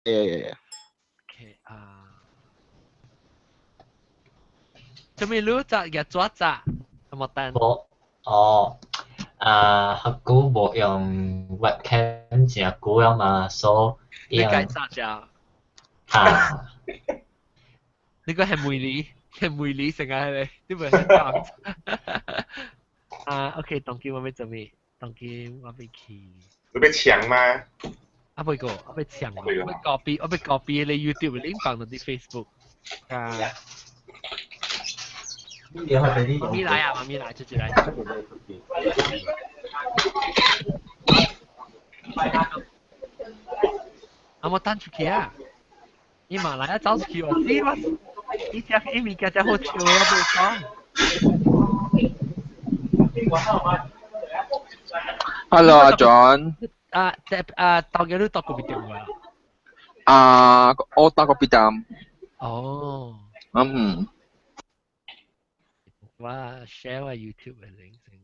Yeah. OK 啊。做咩你扎日做扎？有冇單？無哦，啊，學久無用 webcam 真久了嘛，所以你該扎只。啊，呢個係梅里，係梅里成日你，你咪係講。啊，OK，當今我要做咩？當今我要去。你要搶嗎？啊，不過我要搶，我要 copy，我要 copy 你 YouTube link 放到啲 Facebook。啊。媽咪來啊，媽咪來，出出來。啊，我等出去啊！伊嘛來啊，走出去喎，死我！伊只伊物件真好笑，我袂講。 Hello，阿 John。啊，即啊，到嘅你到個邊點啊？啊，我搭個別站。哦。嗯。我 share 我 YouTube 嘅 link 先。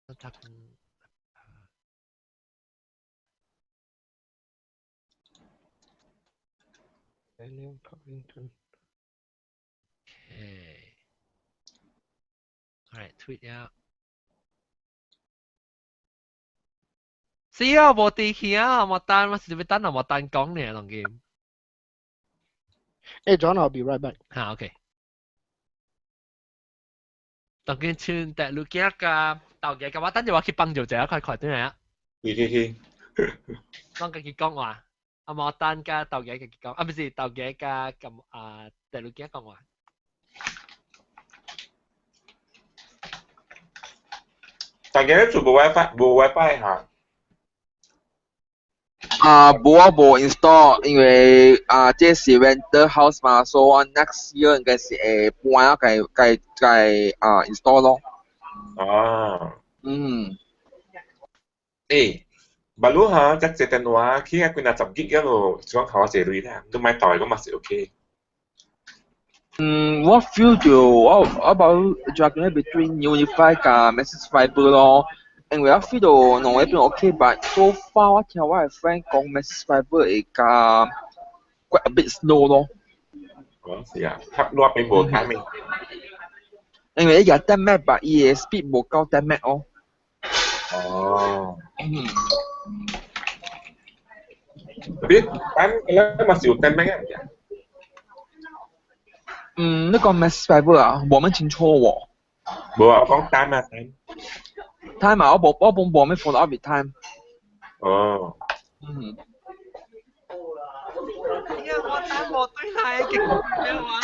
我打 Okay. All right, tweet out. 死啊！無地去啊！冇單，我是要等啊！冇單講呢，龍劍。 Hey John, I'll be right back. 嚇，OK。當見穿第六件甲豆嘅，咁我等陣我去幫助者，快快啲嚟啊！去去去。攏家己講話，啊冇單加豆嘅家己講，啊不是豆嘅加咁啊第六件講話。大家做無 WiFi，無 WiFi 嚇。啊，無啊無 install，因為啊，這是 rental house 嘛，所以我 next year 應該是會搬啊，該該該啊 install 咯。哦。嗯。誒，馬路哈，只隻電話起啊幾若十 G 一路，就講頭一隻鐳啦，都買袋咁嘛是 OK。嗯，我 feel 到我我冇就係 between Unifi 加 Maxis Fibre 咯。因為我 feel 到兩個邊 OK，but so far 我聽我嘅 friend 講 Maxis Fibre 會較 quite a bit slow 咯。哦，是啊，拍落邊無卡咩？因為伊個10 meg，但伊嘅 speed 無夠10 meg 哦。哦。嗯。特別單咧嘛是有10 meg 啊？嗯，那個 Maxis Fibre 啊，我們清楚喎。無啊，我講單啊單。 Time 啊，我無我冇無咩 follow up with time。哦。嗯。哎呀，我單無對來，結果咩話？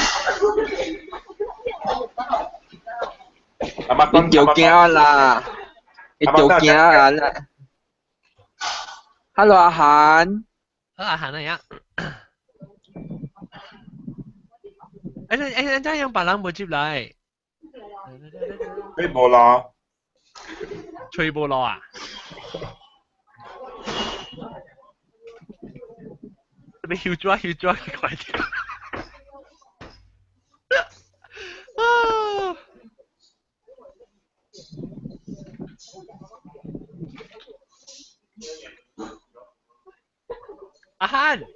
你就驚啦，你就驚啦。Hello，阿韓。阿韓啊呀。哎哎哎，這樣別人無接來。你無咯？吹無咯啊！你翕紙翕紙快啲！啊！阿漢，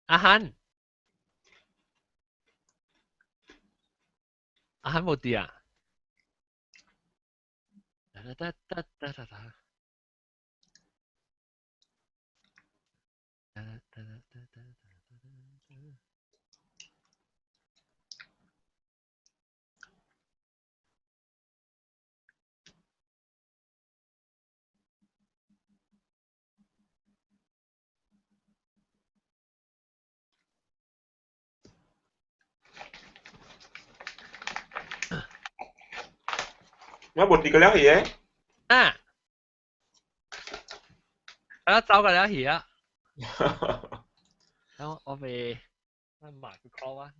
阿漢，阿漢冇啲啊！噠噠噠噠噠噠。我無佇個了去嘅。啊！啊，走個了去啊！然後我被我馬佢 call 啊。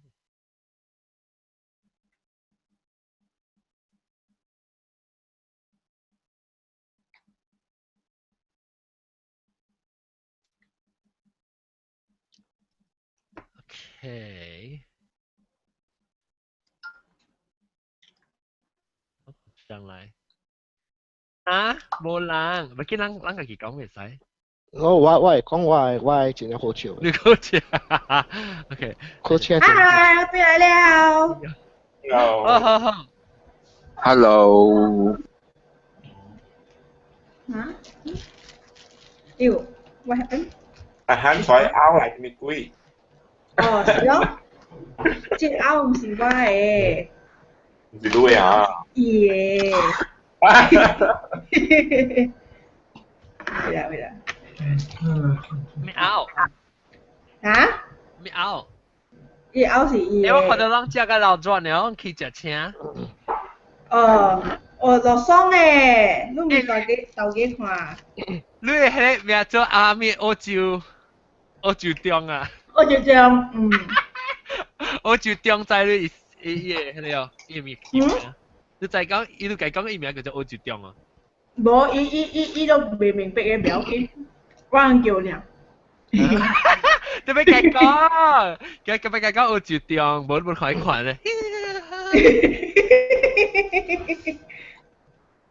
OK。上來。啊，無人，咪見人人家己講袂使。我會講我真正好笑。你好笑，OK。好笑。啊，回來了。好好好。 Hello。啊？喲，what happened？啊，喊彩拗嚟咪鬼。哦，是咯。這拗唔是我的。唔是你啊？伊的。對啦對啦。咩拗？啊？咩拗？伊拗是伊。欸，我看到人食個老轉了，去食車。哦，哦，落爽咧，你唔大家豆家看。你迄個名做阿咩澳洲澳洲中啊？澳洲中，嗯。澳洲中在你伊伊個迄個哦，伊名叫咩？你再講，伊都講伊名叫做澳洲中啊。無，伊伊伊伊都未明白嘅，不要緊，我人叫爾。你欲共講，佮欲共講澳洲中，無無看看咧。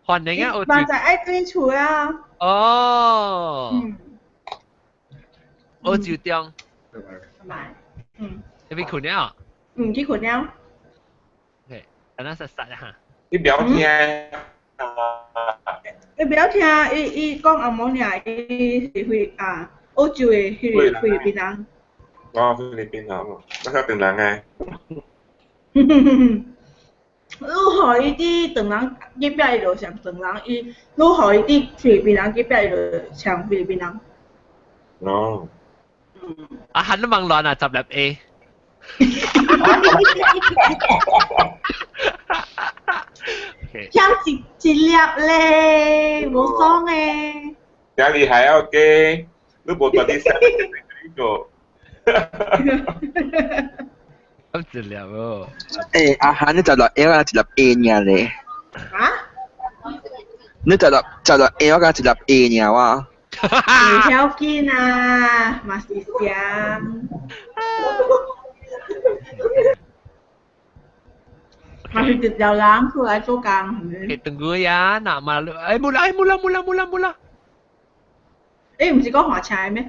歡迎啊，澳洲。嘛就愛對厝啊。哦。嗯。澳洲中。埋。嗯。你欲睏了？嗯，去睏了。 OK，等下實實一下。你不要聽。你不要聽，伊伊講紅毛爾，伊是菲啊澳洲的彼個菲律賓人。哦，菲律賓人，我曉唐人嘅。你予伊佇唐人隔壁，伊就像唐人；伊你予伊佇菲律賓人隔壁，伊就像菲律賓人。哦。啊，喊都忙亂啊，十粒 A。聽一一粒咧，無爽誒。真厲害啊，哥！你無帶啲啥呢個？咁一粒哦。欸，阿涵你十粒 A，我一粒 A 爾咧。啊？你十粒十粒 A，我一粒 A 爾哇。唔曉緊啊，嘛是啥？嘛是直條人出來做工，係咪？欸，等佢呀，那嘛，欸，冇啦，欸，冇啦，冇啦，冇啦，冇啦。欸，唔是講華車咩？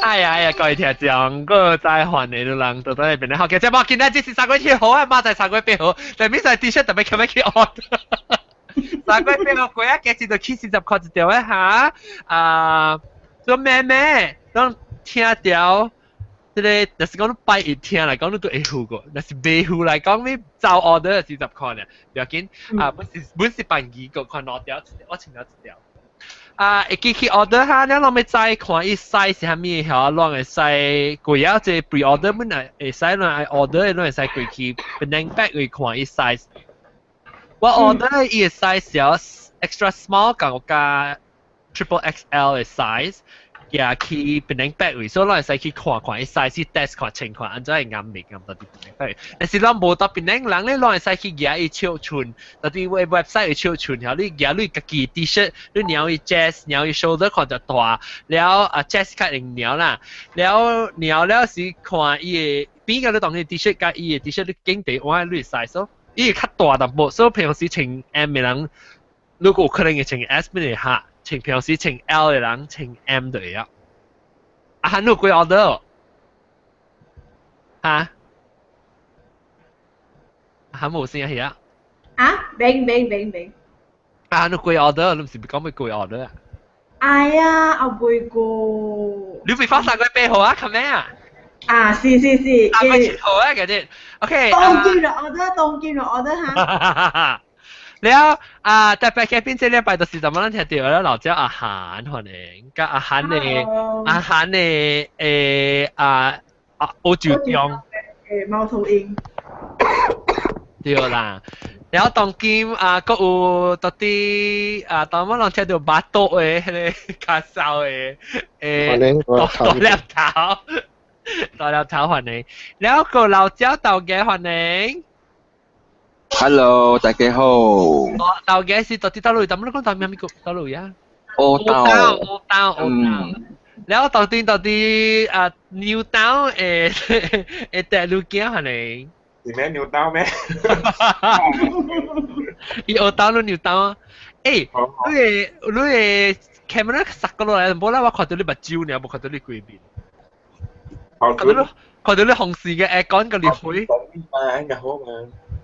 哎呀哎呀，各位聽眾，閣再歡迎你人到底邊咧？好，其實我今日這是3月7號啊，明仔3月8號，但係咪 T 恤特別今日去 order。3月8號過啊，價錢就起40塊一條的哈。啊，做咩咩？攏聽著，這個若是講你拜一聽來講，你都會付過；若是袂付來講，你走 order 40塊爾，不要緊。啊，本是辦二個，看兩條，我穿了一條。啊，會記去 order 哈，你攏欲知看伊 size 是啥物曉，攏會使過啊，這 pre order 本來會使，攏愛 order 攏會使過去 Penang back 去看伊 size。我 order 伊個 size 是 extra small 共加 triple XL 的 size，寄去 Penang back 位，所以攏會使去看看伊 size 去 test 看穿看，按怎會啱袂啱到佇 Penang back。但是咱無到 Penang 人咧，攏會使去寄伊尺寸，到佇 website 的尺寸，曉你寄你家己 T-shirt，你量伊 chest，量伊 shoulder 看著大，了啊 chest 較會量啦，了量了時看伊的邊個你當伊 T-shirt 佮伊的 T-shirt 你經地換你 size 咯。伊會較大淡薄，所以平常時穿 M 的人，如果有可能會穿 S 變會下，穿平常時穿 L 的人穿 M 就會了。啊，你有幾 order？哈？啊，無聲去啊？啊，免免免免。啊，你幾 order？你毋是講欲幾 order 啊？哎呀，後袂過。你袂發3月8號啊？琴日啊？啊，是是是。3月7號啊，嗰啲。OK。當今就 order，當今就 order 哈。了啊，特別嘅邊這禮拜就是怎麼咱聽到了老趙阿韓歡迎，佮阿韓的阿韓的誒啊啊澳洲中。誒，貓頭鷹。對啦，然後當今啊，閣有到底啊，當我人聽到巴肚的彼個咳嗽的誒，大粒頭，大粒頭歡迎，然後個老趙豆家歡迎。 Hello，大家好。豆家是到底佗位？咱們講到咩物個佗位啊？烏豆。烏豆，烏豆。然後到底到底啊，牛豆誒誒，大陸囝歡迎。是咩牛刀咩？伊學刀你牛刀啊？欸，你个 camera 塞過落來，無啦，我看到你目睭爾，無看到你規面。看到你紅線嘅 aircon 個你灰。嘛，應該好嘛。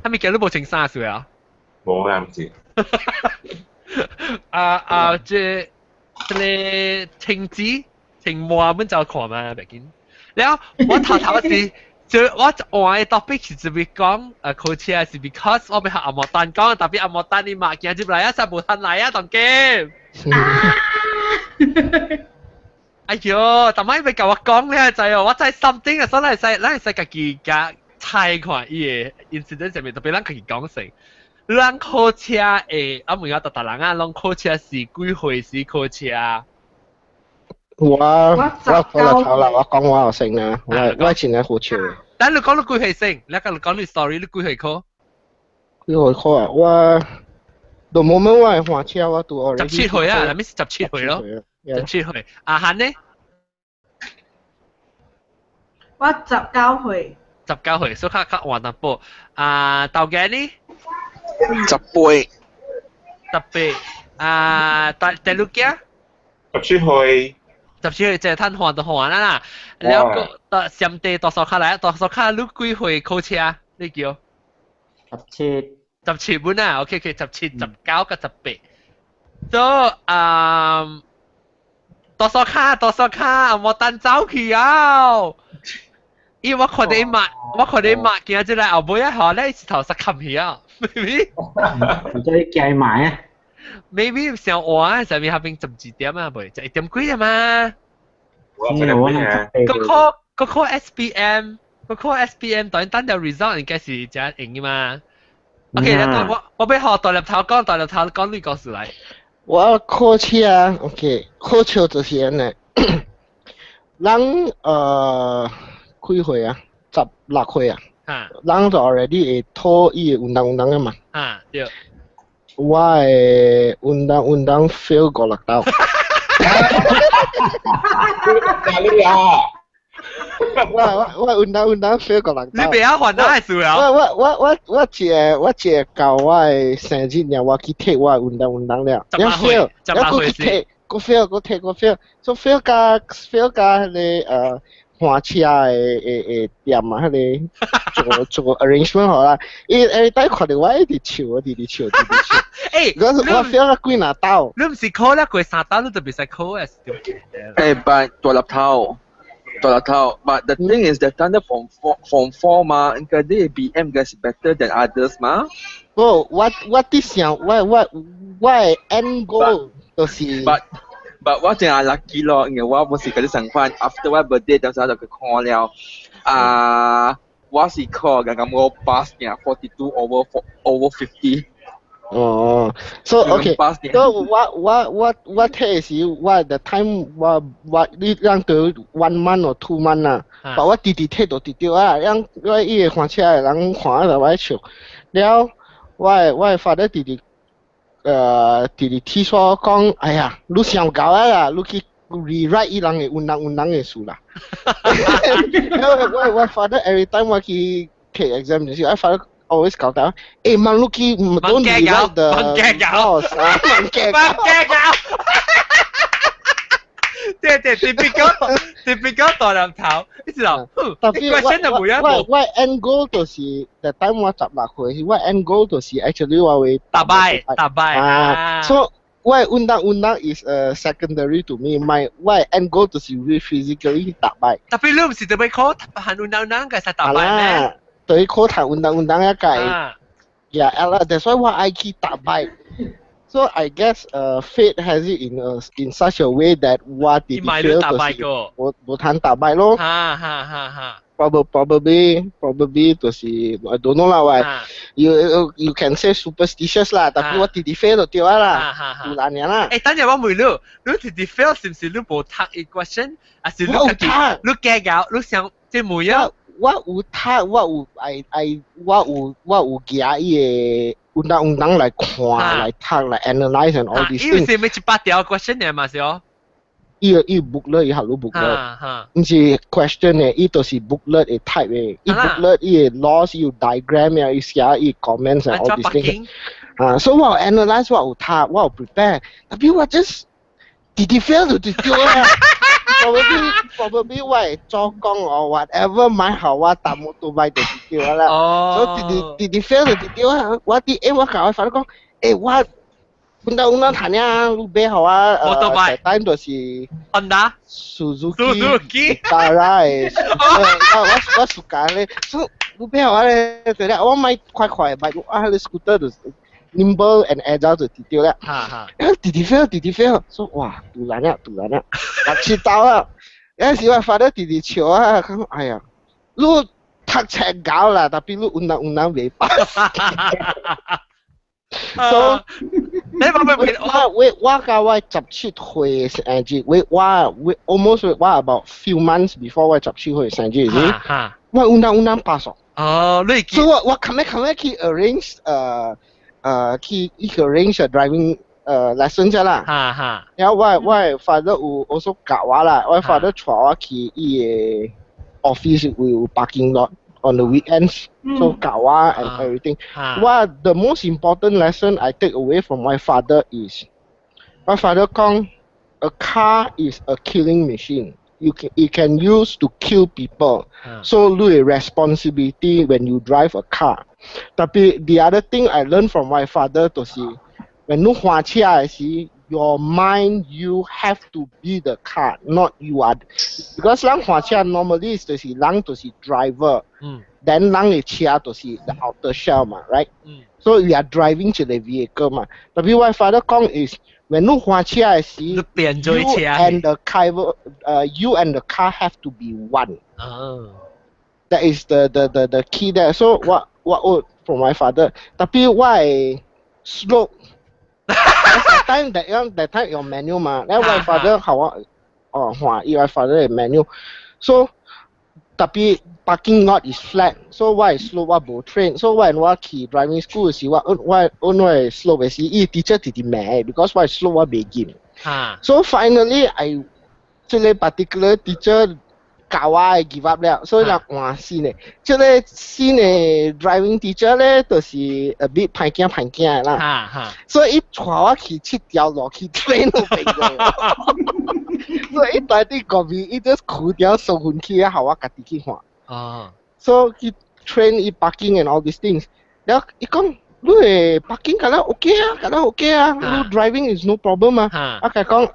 係咪見你無穿衫水啊？無啊，毋是。啊啊，這個青子青毛阮就看嘛，別緊。了我頭頭是，就我換個 topic 是準備講，考車是 because 我欲予阿莫丹講，特別阿莫丹你嘛行入來啊，實無通來啊，當今。哎喲，逐擺欲共我講你知哦，我知 something 啊，所以咱會使家己加猜看伊个 incident 上面，特別咱家己講成。咱考車會，啊問下逐逐人啊，攏考車是幾歲時考車？我頭啦，我講我有成啊，我真係好笑。等你講你幾歲先？你講你 story，你幾歲考？幾歲考啊？我到 moment 我係換車，我都 17歲啊，係咪是十七歲咯？十七歲。阿韓呢？我19歲。 19歲，所以較較晚淡薄。啊，豆家呢？ 18。 18。啊，第第六件？17歲。 17歲就趁換就換啦啦。了個到上帝多數卡來，多數卡你幾歲考車？你叫？十七。十七本啊，OK OK，17、19佮18。所啊，多數卡多數卡，無等走去啊！伊我看到伊嘛，我看到伊嘛，今日來後尾啊，吼，咧是頭實冚去啊，maybe。或者你計埋啊？maybe 上晏上面下邊12點啊，未就1點幾啊嘛。個考 SPM，個考 SPM 當然等條 result 應該是真用嘅嘛。OK，我欲予大粒頭講，大粒頭講你故事來。我考車，OK，考車就是按呢，人幾歲啊？16歲啊。人就 already 會討伊會運動運動嘅嘛。啊，對。我會運動運動 fail 五六道。你啊！我運動運動 fail 五六道。你袂曉還哪會事啊？我我我我我借我借到我的生日爾，我去 take 我的運動運動了，了 fail，了閣去 take，閣 fail，閣 take，閣 fail，所以 fail 甲 fail 甲彼个換車的店啊，彼個做做 arrangement 好啦，伊會當看著我一直笑，一直笑，一直笑。欸，我 fail 了幾若道。你毋是考了過三道，你就袂使考啊？欸，but 大粒頭。大粒頭，but the thing is that 當 form four 嘛，應該你 BM 應該是 better than others 嘛。無，我佇想，我的 end goal 就是。 But 我真係 lucky 咯，因為我不是佮你相反，after 我 birthday 當時我就去考了，啊，我是考剛剛我 pass 爾 42 over 4 over 50。哦，so OK，so 我睇時，我 the time 我你讓到 one month or 2 month 啊，但我直直睇到直到啊，讓我伊個換車的人看就我笑，了我的 father 直直提出講，哎呀，你上𠢕啊啦，你去 rewrite 伊人的運動運動的事啦。我 father every time 我去 take exam 就是，我 father always 交代，欸，問你去 don't rewrite the course 啊，問假問假搞。對對，特別講特別講大粒頭，你知道？特別我 end goal 就是，the time 我16歲，我 end goal 就是 actually 我會打敗打敗啊，所以我運動運動 is a secondary to me，my 我 end goal 就是 physically 打敗。特別你毋是特別考行運動運動嘅使打敗咩？對，考讀運動運動一屆，yeah 啦，that's why 我愛去打敗。So I guess fate has it in such a way that 我直直 fail 就是我無通打敗咯。哈哈哈哈。 Probably 就是 I don't know 啦，喂，you can say superstitious 啦，但係我直直 fail 就對啦，有難嘅啦。誒，等陣我問你，你直直 fail 是毋是你無讀伊 question，還是你我有讀？你假搞，你想這問啊？我有讀，我有愛愛，我有舉伊個運動運動來看來讀來 analyze and all these things。因為是咪100條 question 嘅嘛是哦？伊 booklet 伊學你 booklet，毋是 question 嘅，伊就是 booklet 嘅 type 嘅，伊 booklet 伊嘅 laws 伊有 diagram 啊，伊寫伊 comments and all these things。啊，所以我有 analyse，我有讀，我有 prepare，tapi 我 just 直直 fail 就直對啦。Probably 我會做工 or whatever 買好我搭 motorbike 就直對啦。所以直直直直 fail 就直對啊！我啲我共我 father 講，我有當談啊，你買予我 motorbike time 就是 Honda Suzuki Suzuki Vitara 的，我 suka 咧，所以你買予我咧，對啦，我買快快買，我彼个 scooter 就是 nimble and agile 就直對啦。直直 fail 直直 fail，說哇，賭爛啦，賭爛啦，六七刀啦。有時我 father 直直笑啊，講哎呀，你讀冊𠢕啦，tapi 你有人有人袂 pass。So 你冇冇我我共我17歲生日，我 almost 我 about few months before 我十七歲生日時，我有人有人 pass。哦，你所以我較尾去 arrange 去 arrange a driving lesson 啫啦。然後我 father 有 also 教我啦，我 father 帶我去伊个 office 有 parking lot on the weekends，so 教我 and everything。我 the most important lesson I take away from my father is my father 講 a car is a killing machine. You can it can use to kill people. So 你的 responsibility when you drive a car. Tapi the other thing I learned from my father 就是 when 你駛車的時，your mind you have to be the car, not you are. Because 人駛車 normally 就是人就是 driver，then 人的車就是 the outer shell 嘛，right？So we are driving 一個 vehicle 嘛。Tapi 我 father 講 is when 你駛車的時，你變做 you 車 and the car, you and the car have to be one. That is the key there. So what from my father. Tapi 我 slope that time that 樣 that time 用 manual 嘛，咧我 father 予我哦換伊我 father 的 manual。So tapi parking lot is flat, so 我的 slope 我無 train，所以我我去 driving school 的時，我我的 slope 的時，伊 teacher 直直罵，because 我的 slope 我袂緊。So finally I 這個 particular teacher 教我 give up 了，所以人換新的。這個新的 driving teacher 咧，就是 a bit 歹囝歹囝的啦。所以伊帶我去七條路去 train 都變咗。所以伊帶佇後面，伊 just 開條送分去，予我家己去換。So 去 train 伊 parking and all these things。然後伊講，你的 parking 敢若 OK 啊，敢若 OK 啊，你 driving is no problem 啊。我共伊講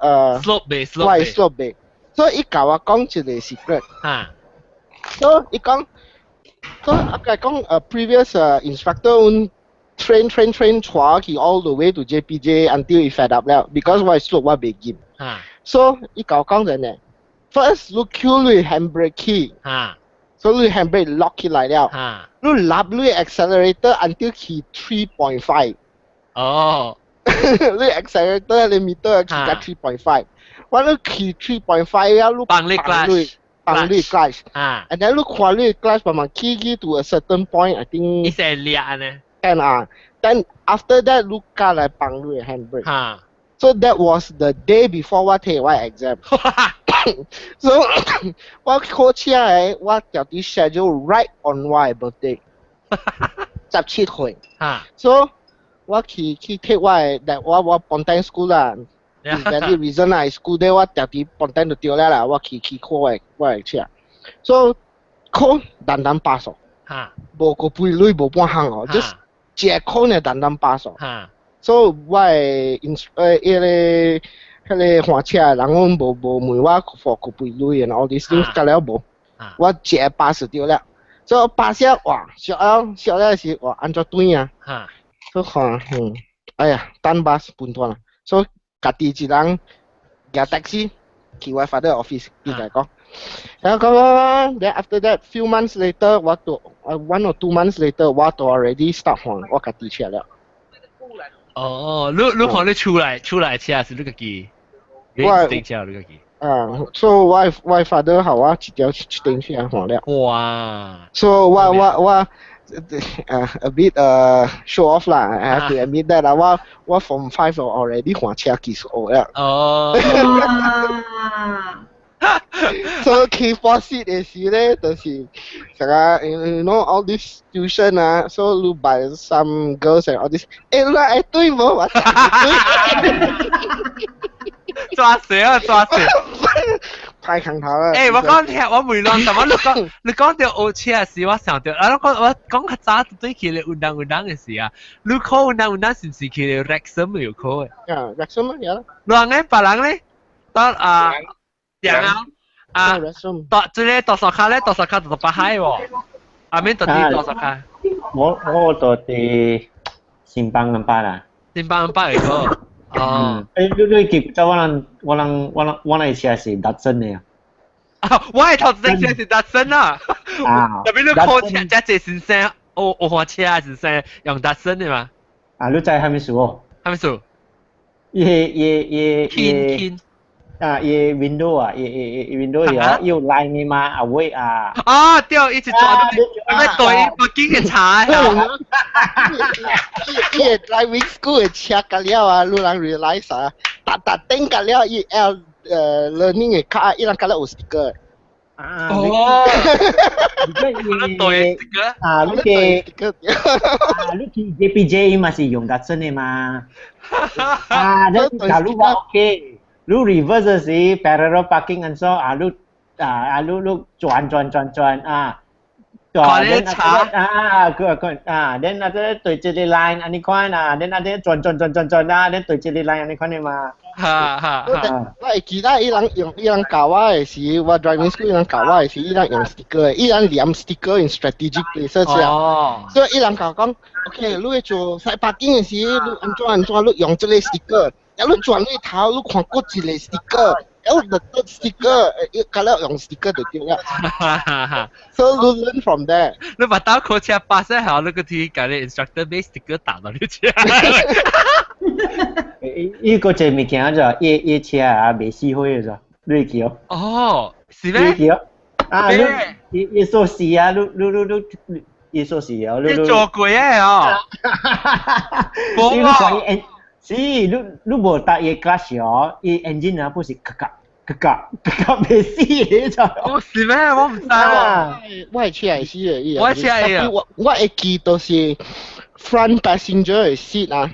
slope 袂 slope 我 slope 袂。所以伊共我講一個 secret。所以伊講，所以我共伊講previous instructor train train train 帶我去 all the way to JPJ until 伊 fed up 了，because 我 slope 我袂緊。所以伊共我講就呢，first 你扣你 handbrake 去，所以你 handbrake lock 起來了，你拉你 accelerator until 去 3.5。你 accelerator 你 meter 去到 3.5，我你去 3.5 了，你放你 clutch，放你 clutch，and then 你看你 clutch 慢慢起去 to a certain point，I think 伊是掠呢。 Can 啊，then after that 你加來放你 handbrake。So that was the day before 我提我 exam。 So 我考車的，我著佇 schedule right on 我的 birthday，17歲。So 我去 take 我的，我 Ponteng school 啦。Valid reason 啦，school day 我著佇 Ponteng 就對了啦，我去考我的車。So 考單單 pass，無個賠鐳無半項哦，just 一個考呢單單 pass。所以我的 in 彼個彼個換車的人攏無問我付個賠鐳，and all these things 甲了無，我一個 pass 就對了。所以 pass 了哇，小了小了是哇，按怎轉啊？所以看，哎呀，等 bus 半段啦。所以家己一人揸 taxi 去我 father office，伊共講。然後講，then after that few months later，我都 1 or 2 months later，我都 already start 換我家己車了。哦，你看你厝內車是你家己，你定車你家己。啊，所以我 father 予我一條一頂車換了。所以我 a bit show off 啦，I have to admit that 啦，我 form five already 換車技術學啦。哦。所以去 four seat 的時咧，就是成個 you know all this tuition 啊，so 你 by some girls and all this，欸，你愛對無？我對。抓死啊！抓死！太強頭啦！欸，我講聽，我問啷，但我你講到學車時，我想到，啊，我講較早對起來運動運動的時啊，你考運動運動是毋是去 Wrexham 有考的？啊，Wrexham 啊，有。人咧，別人咧，到啊，點啊？啊，到這個多少卡咧？多少卡就北海喎。阿免到底多少卡？我到佇新邦咁巴啦。新邦巴會考。哦。欸，你記得我人車是 Datsun 的啊。啊，我係頭一車是 Datsun 啊。啊。特別你考車，這這先生學學車先生用 Datsun 的嘛？啊，你知啥物事哦？啥物事？伊伊伊伊。啊，伊 window 啊，伊伊伊 window 有 line 的嘛，啊位啊。啊，對，一直抓到，咩對北京嘅茶。伊個 driving school 的車甲了啊，你人 realize 啊，逐逐頂甲了，伊 L learning 的卡，伊人甲了有 sticker。啊，哦，你對 sticker 啊，你嘅啊，你去 JPJ 嘛是用 Datsun 的嘛？啊，你假如話 OK。你 reverse 時 parallel parking 咁所啊，你啊啊你你轉轉轉轉啊，轉咧查啊，佢佢啊，then 啊這對這個 line 按呢款啊，then 啊這轉轉轉轉轉啊，then 對這個 line 按呢款的嘛。哈哈哈！我會記得伊人用伊人教我的時，我 driving school 伊人教我的時，伊人用 sticker，伊人黏 sticker in strategic places 啊。所以伊人教講，OK，你會做 side parking 的時，你按怎按怎，你用這個 sticker。一你轉你頭，你看過一個 sticker，有 the third sticker，一個了用 sticker 就對了。So you learn from there。你把刀考車巴士好，你個去共你 instructor 買 sticker 打到你車。伊個這物件就伊伊車啊，袂死火的就，你記哦。哦，是咩？你記哦。啊，你伊伊鎖匙啊，你你你你伊鎖匙啊，你做過的哦。你看伊是，你你無搭伊 clutch 哦，伊 engine 啊，不是咔咔咔咔咔咔袂死的就。哦，是咩？我毋知喎。我係車係死的，我車係我會記都是 front passenger 的 seat 啊，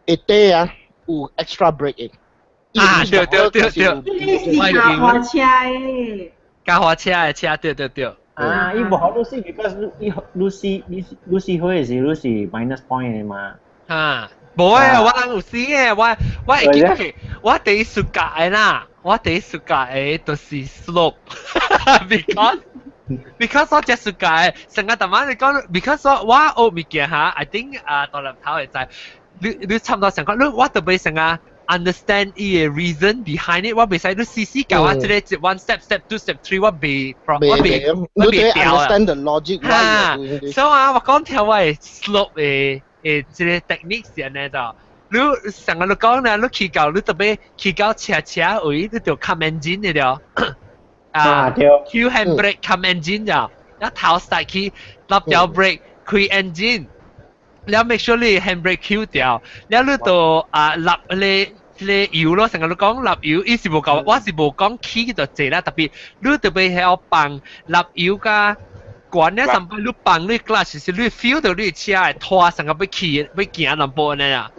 下底啊有 extra brake 的。啊，對對對對。你是駕花車的。駕花車的車，對對對。啊，伊無好你死，because 你你死你你死火的時，你是 minus point 的嘛。啊。無啊，我人有死嘅，我會記得，我第一暑假的啦，我第一暑假的就是 slope，because 我這暑假的，成個逐晚你講，because 我學物件哈，I think 啊，大粒頭會知，你差唔多成個，你我特別成個 understand 伊個 reason behind it，我袂使你死死教我這個 one step step two step three，我袂我袂我袂 understand the logic。哈，所以啊，我講條我的 slope 的。誒，這個 technique 是按呢就，你上個你講呢，你去到你特別去到車車位，你就冚 engine 的了。啊，對。 Q handbrake 冚 engine 就，一頭塞去立掉 brake 開 engine，了 make sure 你 handbrake Q 掉，了你就啊立你你油咯，成個你講立油，伊是無講，我是無講起就濟啦，特別你特別曉放立油加。管咧，上擺你放你 clutch 是你 feel 到你車會拖成個欲去欲行淡薄呢啊。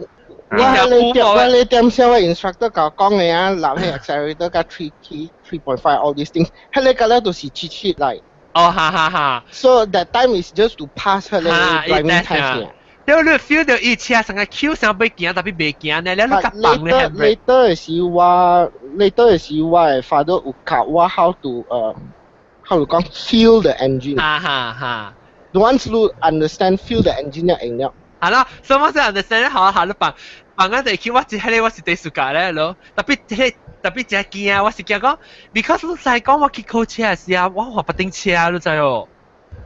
我你點小個 instructor 教講的啊，立迄 accelerator 加 3 key 3.5 all these things，彼個咧都是切切嚟。哦，哈哈哈。 So that time is just to pass 彼個 driving test。對，你 feel 到伊車成個 Q 成欲行，特別袂行呢，你你較放咧。 Later 是我，later 是我的 father 有教我 how to how to 講 feel the engine。哈哈哈。 Once you understand feel the engine 就贏了。係啦，所以我先 understand 好好你放放緊地去，我是彼個我是第暑假咧咯，特別彼個特別真驚，我是驚講，because 你知講我去考車時啊，我駛別頂車你知哦，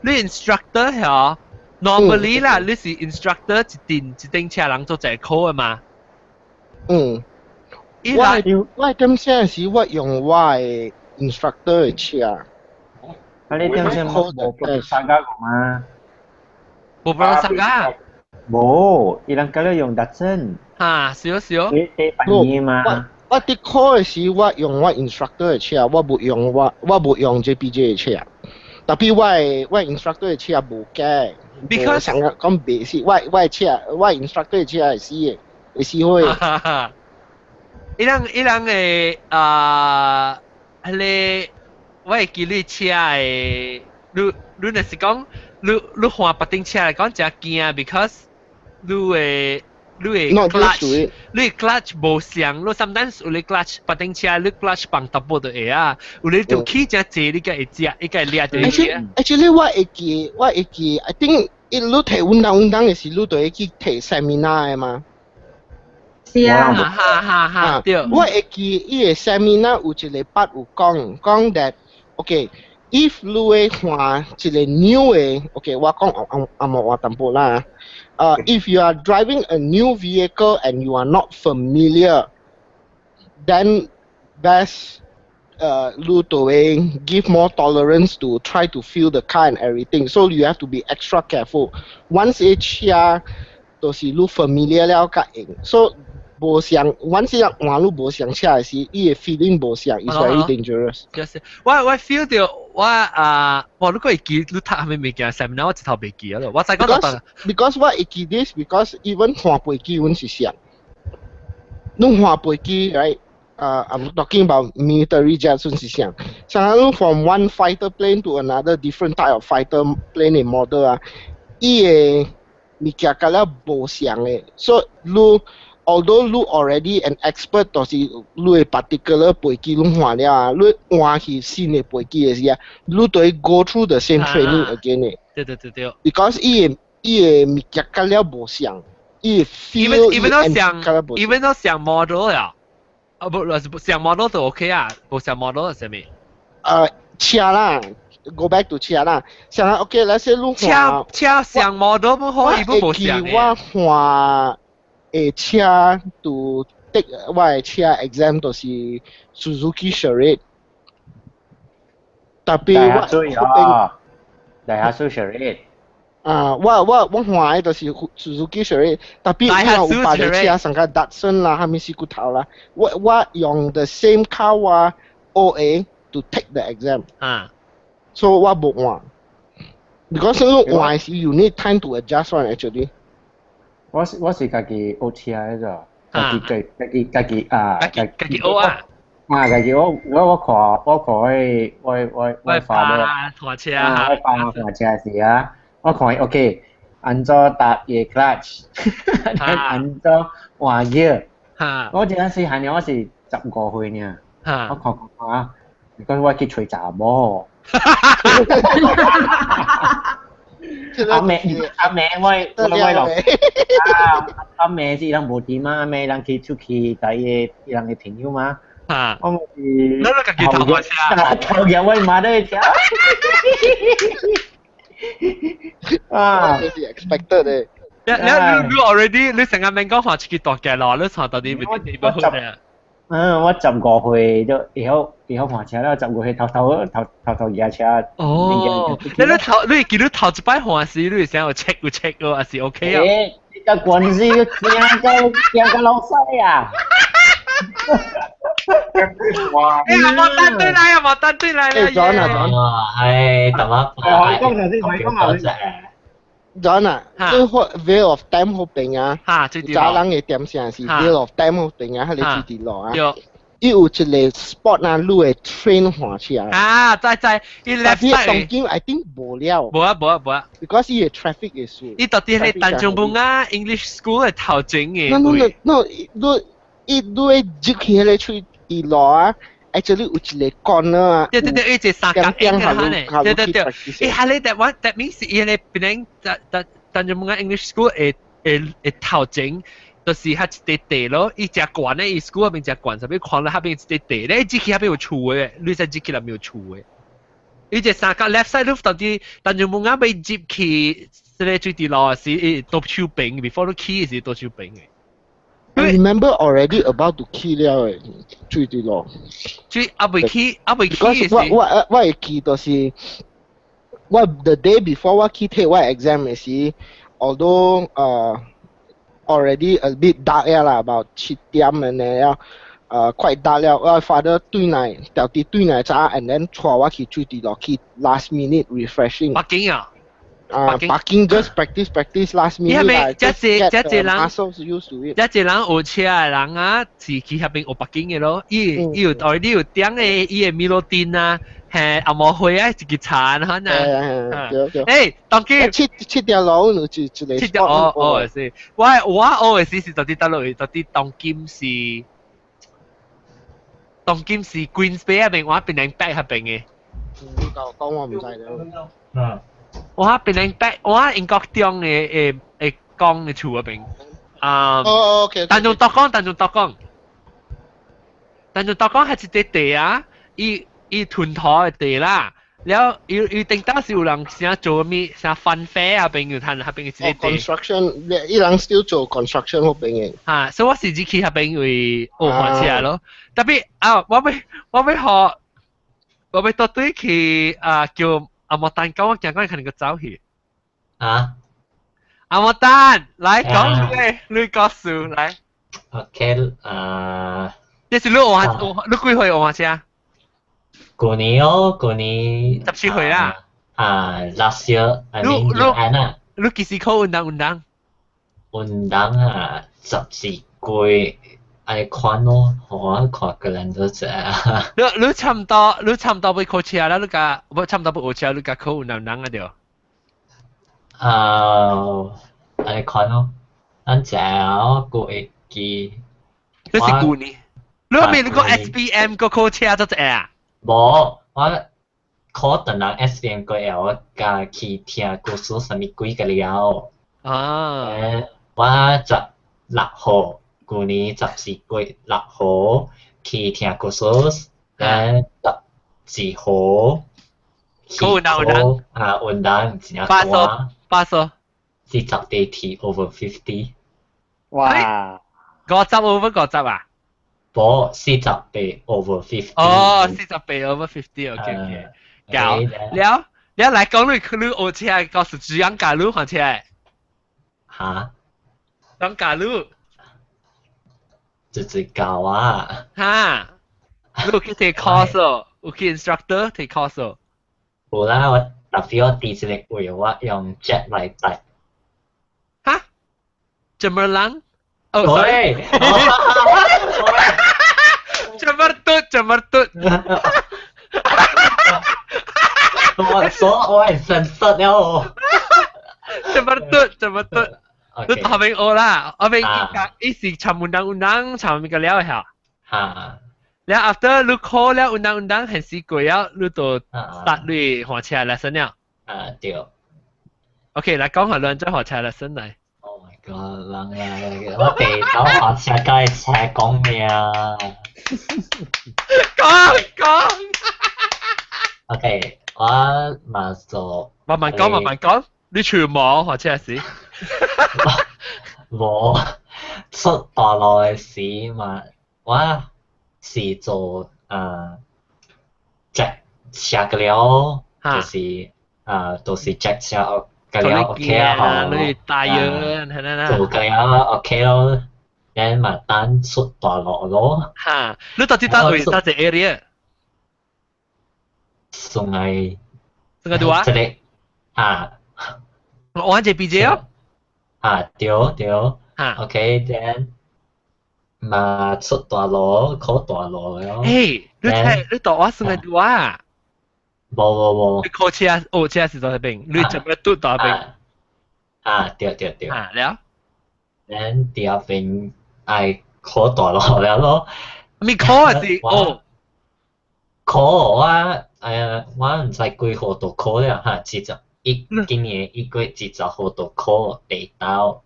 你 instructor 係 normally 啦，你是 instructor 一定一頂車人做一個考的嘛。嗯。我點先時我用我的 instructor 的車。啊！你點先冇參加過嘛？無 Proton Saga。無，伊人佮用 Datsun。嚇，少少。你你便宜嘛？我佇考的時，我用我 instructor 的車，我無用 JPJ 的車。Tapi 我的 instructor 的車無假。 Because 想講袂是，我的車，我 instructor 的車會死的，會死火的。伊人的啊，彼个我會記你車的，你若是講你換別頂車來講誠驚，because 你的 clutch，你的 clutch 無相，你 sometimes 有你 clutch 別頂車，你 clutch 放淡薄就會啊，有你就起誠濟，你才會食，伊才會掠著。 Actually 我會記，I think 伊你提穩當穩當的時，你就會去提 seminar 的嘛。是啊，哈哈哈，對。我會記伊個 seminar 有一個 part 有講講 that OK，if 你會換一個 new 的，OK，我講紅紅話淡薄啦。If you are driving a new vehicle and you are not familiar, then best 你就會 give more tolerance to try to feel the car and everything. So you have to be extra careful. Once 一車就是你 familiar 了較用，so 無相，once 一換你無相車的時，伊的 feeling 無相，is very dangerous。就是我 feel 到我啊，我如果會記你讀啥物物件，seminar 我一頭袂記咯。我知講到 Because 我會記 this because even 換飛機阮是相，你換飛機，right？I'm talking about military jets 是相，像你 from one fighter plane to another different type of fighter plane 的 model 啊，伊的物件甲了無相的，所以你 although 你 already an expert，就是你的 particular 飛機攏換了啊，你換去新的飛機的時啊，你都會 go through the same training again 的。對對對對。 Because 伊的物件甲了無相，伊的 feel even though 相 model 了，啊不，相 model 就 OK 啊，無相 model 係啥物？車啦。Go back to 車啦，像 OK，let's say 你換車車相 model 不可以不無相嘅。我換的車 to take 我的車 exam 就是 Suzuki Charade。Tapi 我我 Daihatsu Charade。啊，我換的就是 Suzuki Charade，tapi 我有別的車，上個 Datsun 啦，啥物死骨頭啦，我用 the same car 我 OA to take the exam。所以我無換，because 你換時 you need time to adjust one actually。我是家己學車的咋，家己家己家己啊，家己學啊。啊，家己學我看我發的，換車啊，我發換車時啊，我看 OK，按怎踏伊 clutch，按怎換 gear。我這陣時係呢，我是15歲呢，我看看啊，講我去揣查某。阿妹我老啊阿妹是伊人無佇嘛，阿妹人去出去帶伊伊人的朋友嘛。啊！我是你都家己頭車，頭日我媽都車。啊！這是 expected 的。你 already 你成日免講話出去大街咯，你坐到底未未好咧？嗯，我15歲都會曉換車了，15歲頭頭頭頭頭駕車。哦，你頭你記得頭一擺換時，你會想有 check 有 check 哦，還是 OK 啊？欸，你個關係驚到老細啊！哇！欸，冇單對來啊，冇單對來啦！欸，John 啊，John，係，等我。我講頭先，我講頭先。 John 啊，這個 Vale of Time 嗰邊啊，早人嘅點聲是 Vale of Time 嗰邊啊，彼个水佇路啊。伊有一個 spot 啊，你會 train 換車。啊，知知，伊 left side。當今 I think 無了。無啊無啊無啊。 Because 伊個 traffic issue。伊到底係丹中本啊 English school 嘅頭前嘅。 No no no no，你伊你會入去彼個水佇路啊。actually 有一個 corner 啊，對對對，伊一個三角形嘅咧，對對對，伊係咧 that one that means 伊咧變成單單中本 English school 會頭前。就是較一塊地咯，伊誠懸咧，伊 school 嗰邊誠懸，啥物看了彼邊一塊地咧，入去彼邊有厝的，你使入去內面有厝的。伊隻三角 left side 你到底，但就冇啱被入去，這個水佇路是伊倒手邊，before 你去是倒手邊的。 I remember already about to 去了的，水佇路。水猶未去，猶未去。我會記就是，我 the day before 我去 take 我 exam 嘅時，although already a bit dark 啦，about 7點嘅呢，quite dark 了，我 father 對來，掉啲對來早，and then 帶我去水佇落去 last minute refreshing。北京啊？啊，北京 just practice practice last minute 啦。這這這這人 muscles used to it。這這人學車的人啊，是去遐邊學北京的咯。伊伊有 already 有點的，伊的米洛丁啊，係阿毛灰啊，一個茶啊，啊。對對。誒，當今七條路有一一個。七條哦哦是，我學的時是到底倒落去，到底當今是當今是 Queens Bay 那邊，我邊人北遐邊的。你講講我唔知了。嗯。我邊人北，我英國中的誒誒江的厝嗰邊。啊。哦，OK。但仲多講，但仲多講，但仲多講係一個地啊，伊伊屯土的地啦。了，伊伊頂當時有人想做咩，啥翻飛啊邊有攤，遐邊一個地。 construction，伊人 still 做 construction 嗰邊嘅。嚇，所以我是只去遐邊為學滑車咯。特別啊，我欲學，我欲倒對去啊叫阿莫丹講，我驚講可能個走去。啊？阿莫丹，來講出嚟，你告訴來。 OK，啊。這是你學學，你幾歲學滑車？舊年哦，舊年 17歲啦。啊，last year，I mean 年啊。你幾時考運動運動？運動啊，14歲愛看咯，我看個人都知啊。你差唔多，你差唔多欲考車啦，你甲我差唔多欲學車，你甲考運動人啊對。啊，愛看咯，咱知啊，我會記。你是舊年？你咪你個 SPM 個考車都知啊？無，我考等人 SPM 過後，我加去聽故事啥物鬼個了。啊！我16號，舊年14月6號去聽故事，咱12號去考啊，運動真八數八數，48 over 50。哇！50 over 50啊？無，48 over 50。哦，48 over 50，OK OK。搞了了來講你你學車，告訴主樣教你學車。嚇？講教你？就是教啊。嚇？你有去 take course 哦？有去 instructor take course 哦？有啦，我特別我佇這個位，我用 chat 來答。嚇？怎麼人？哦，sorry。怎麼嘟？怎麼嘟？我說我係神失了。怎麼嘟？怎麼嘟？你後面學啦，後面伊是尋運動運動，尋物個了下。嚇！了 after 你考了運動運動，還是過了，你就 start 你學車 lesson 了。啊對。 OK，來講下你怎學車 lesson 來。 Oh my god！人啊，我地走學車梗係車講咩啊？講講。 OK，我嘛做。慢慢講，慢慢講。你全網學車時？無出大路的時嘛，我是做啊 check 車個了，就是啊，都是 check 車個了 OK 啊，吼。你大約係啦。做個了 OK 咯，然嘛等出大路咯。嚇！你到底佗位佗一 area？算係。算個多啊？這個啊。我這 BJ 哦。啊，對對。啊。 OK，then 嘛出大路，考大路了。誒，你睇你到我算個多啊？無無無。你考車學車是佗邊？你怎麼拄佗邊？啊，對對對。啊，了。 then 第二邊愛考大路了咯。咪考啊是哦。考我我毋知幾號就考了哈，41，今年1月20號就考地道。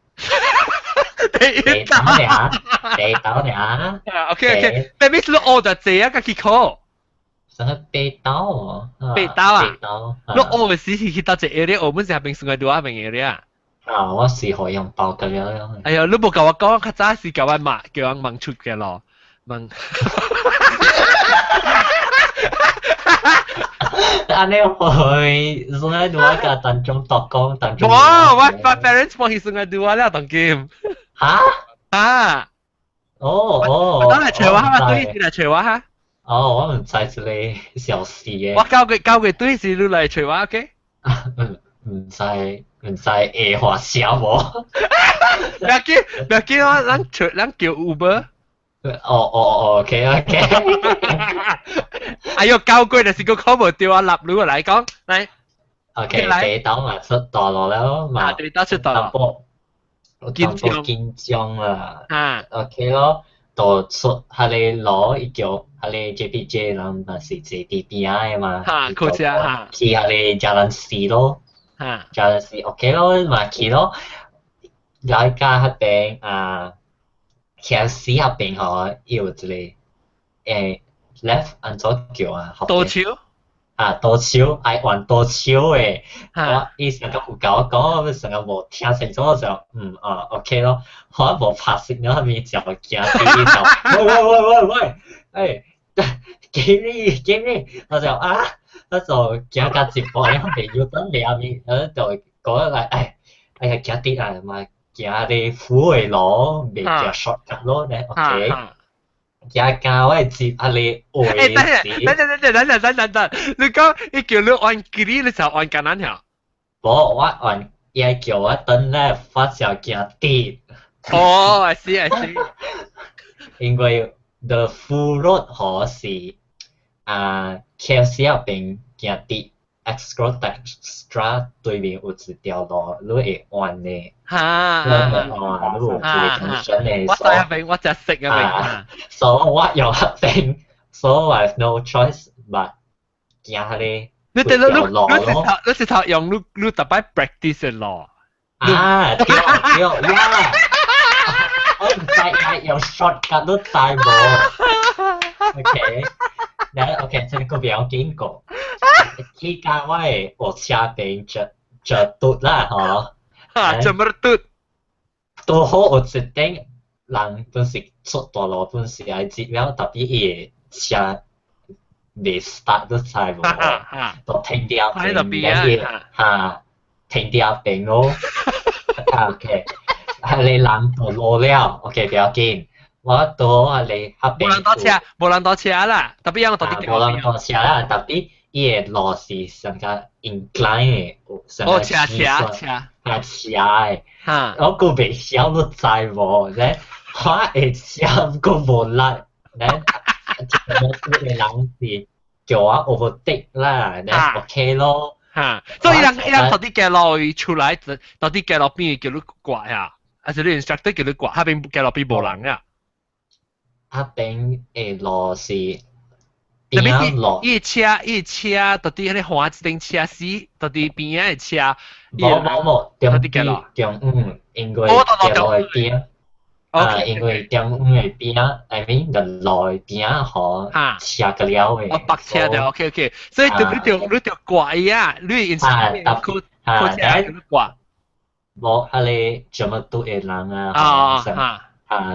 地道爾，地道爾。啊，OK OK，但係你學就這啊，個去考。啥個地道哦？地道啊？地道。你學的時是去佗一個 area，學本是邊算個拄啊邊 area。啊，我是學用包個了。哎呀，你無共我講，較早是共我罵，叫人問出嘅咯，問。按呢去 Sungai Dua 佮 Tanjung Tokong Tanjung。哇！我 parents 幫去 Sungai Dua 了當今。嚇？啊！哦哦。當來找我哈，對是來找我哈。哦，我毋知這个消息嘅。我交過對是你來找我，OK？毋知毋知會話寫無？不要緊，不要緊，我咱找咱叫 Uber。哦哦哦，OK OK。哎喲，交過就是個考無對啊，立你來講，來。 OK，第一檔嘛出大路了嘛。第一檔出大路。緊張緊張啦。啊。 OK 咯，就出彼个路伊叫彼个 JPJ 人嘛是坐佇邊仔的嘛。哈，靠車哈。去彼個 Jalan C 咯。哈。 Jalan C OK 咯，嘛去咯。來到彼邊啊，KFC 彼邊吼，有一個left 按怎叫啊？倒手。啊，倒手愛換倒手的，我伊成個有共我講，我成個無聽清楚，我就啊 OK 咯，我無拍攝了，後面就驚伊就喂喂喂喂喂，欸，給你，我就啊，我就行到一半，後面又等兩面，我就講來，哎，哎呀，行啲啊嘛，行咧虎的路，袂行 shortcut 咯，咧 OK。行到我接啊你欸，等陣，等陣，等陣，等陣，等陣，你講伊叫你按幾你就按簡單條？無，我按伊叫我等咧，發小行直。哦，I see I see。因為 the full road 嗬是啊 KFC 那邊行直，Extra Extra 對面有一條路，你會彎的。哈！你會彎，你有一個 junction 的。我知那邊，我就識那邊。所以我用那邊，so I have no choice but 行彼个。你哋你你你直頭用你你特別 practice 的路。啊，對對呀！我毋知愛用 shortcut 都知無。OK，然後 OK，這個不要緊過。去到我的學車邊就就嘟啦，吼。哈，怎麼嘟？拄好有一頂人本是出大路，本是愛接了，特別伊的車未 start 都知無？就停佇遐邊，哈，停佇遐邊咯。OK，彼个人就落了，OK，不要緊。我到彼个遐邊。無人搭車，無人搭車啦，特別我到佇無人搭車啦，特別伊的路是上較 incline 的，上較斜斜斜，較斜的。我閣袂曉，你知無？咧，我會斜，閣無力，咧，一個個人是叫我 overtake 啦，咧 OK 咯。哈，所以伊人伊人到佇街路出來，到佇街路邊叫你掛呀，還是你 instructor 叫你掛？彼邊街路邊無人呀？彼邊的路是邊仔路，伊車伊車到底彼個橫一頂車死，到底邊仔的車，無無無，中邊中午，因為街路的邊，啊，因為中午的邊，I mean 個路的邊吼，車個了的。哦，白車的，OK OK，所以就你就你就掛伊啊，你 instructor 靠靠車叫你掛。無，彼個這麼多的人啊，啊啊。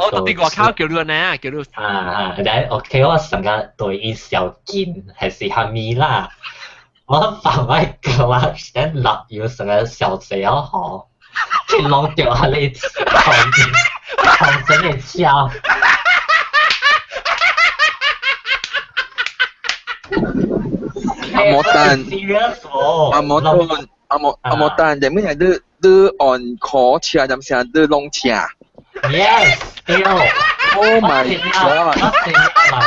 我到佇外口叫你呢，叫你。啊啊，然後 OK，我上個對伊小緊還是蝦米啦，我放我 clutch，然落油上個小濟哦吼，去弄掉彼个頭頭前的車。阿莫丹，阿莫丹，阿莫阿莫丹，點解你你按考車，點聲你弄車？ Yes，對。 Oh my god！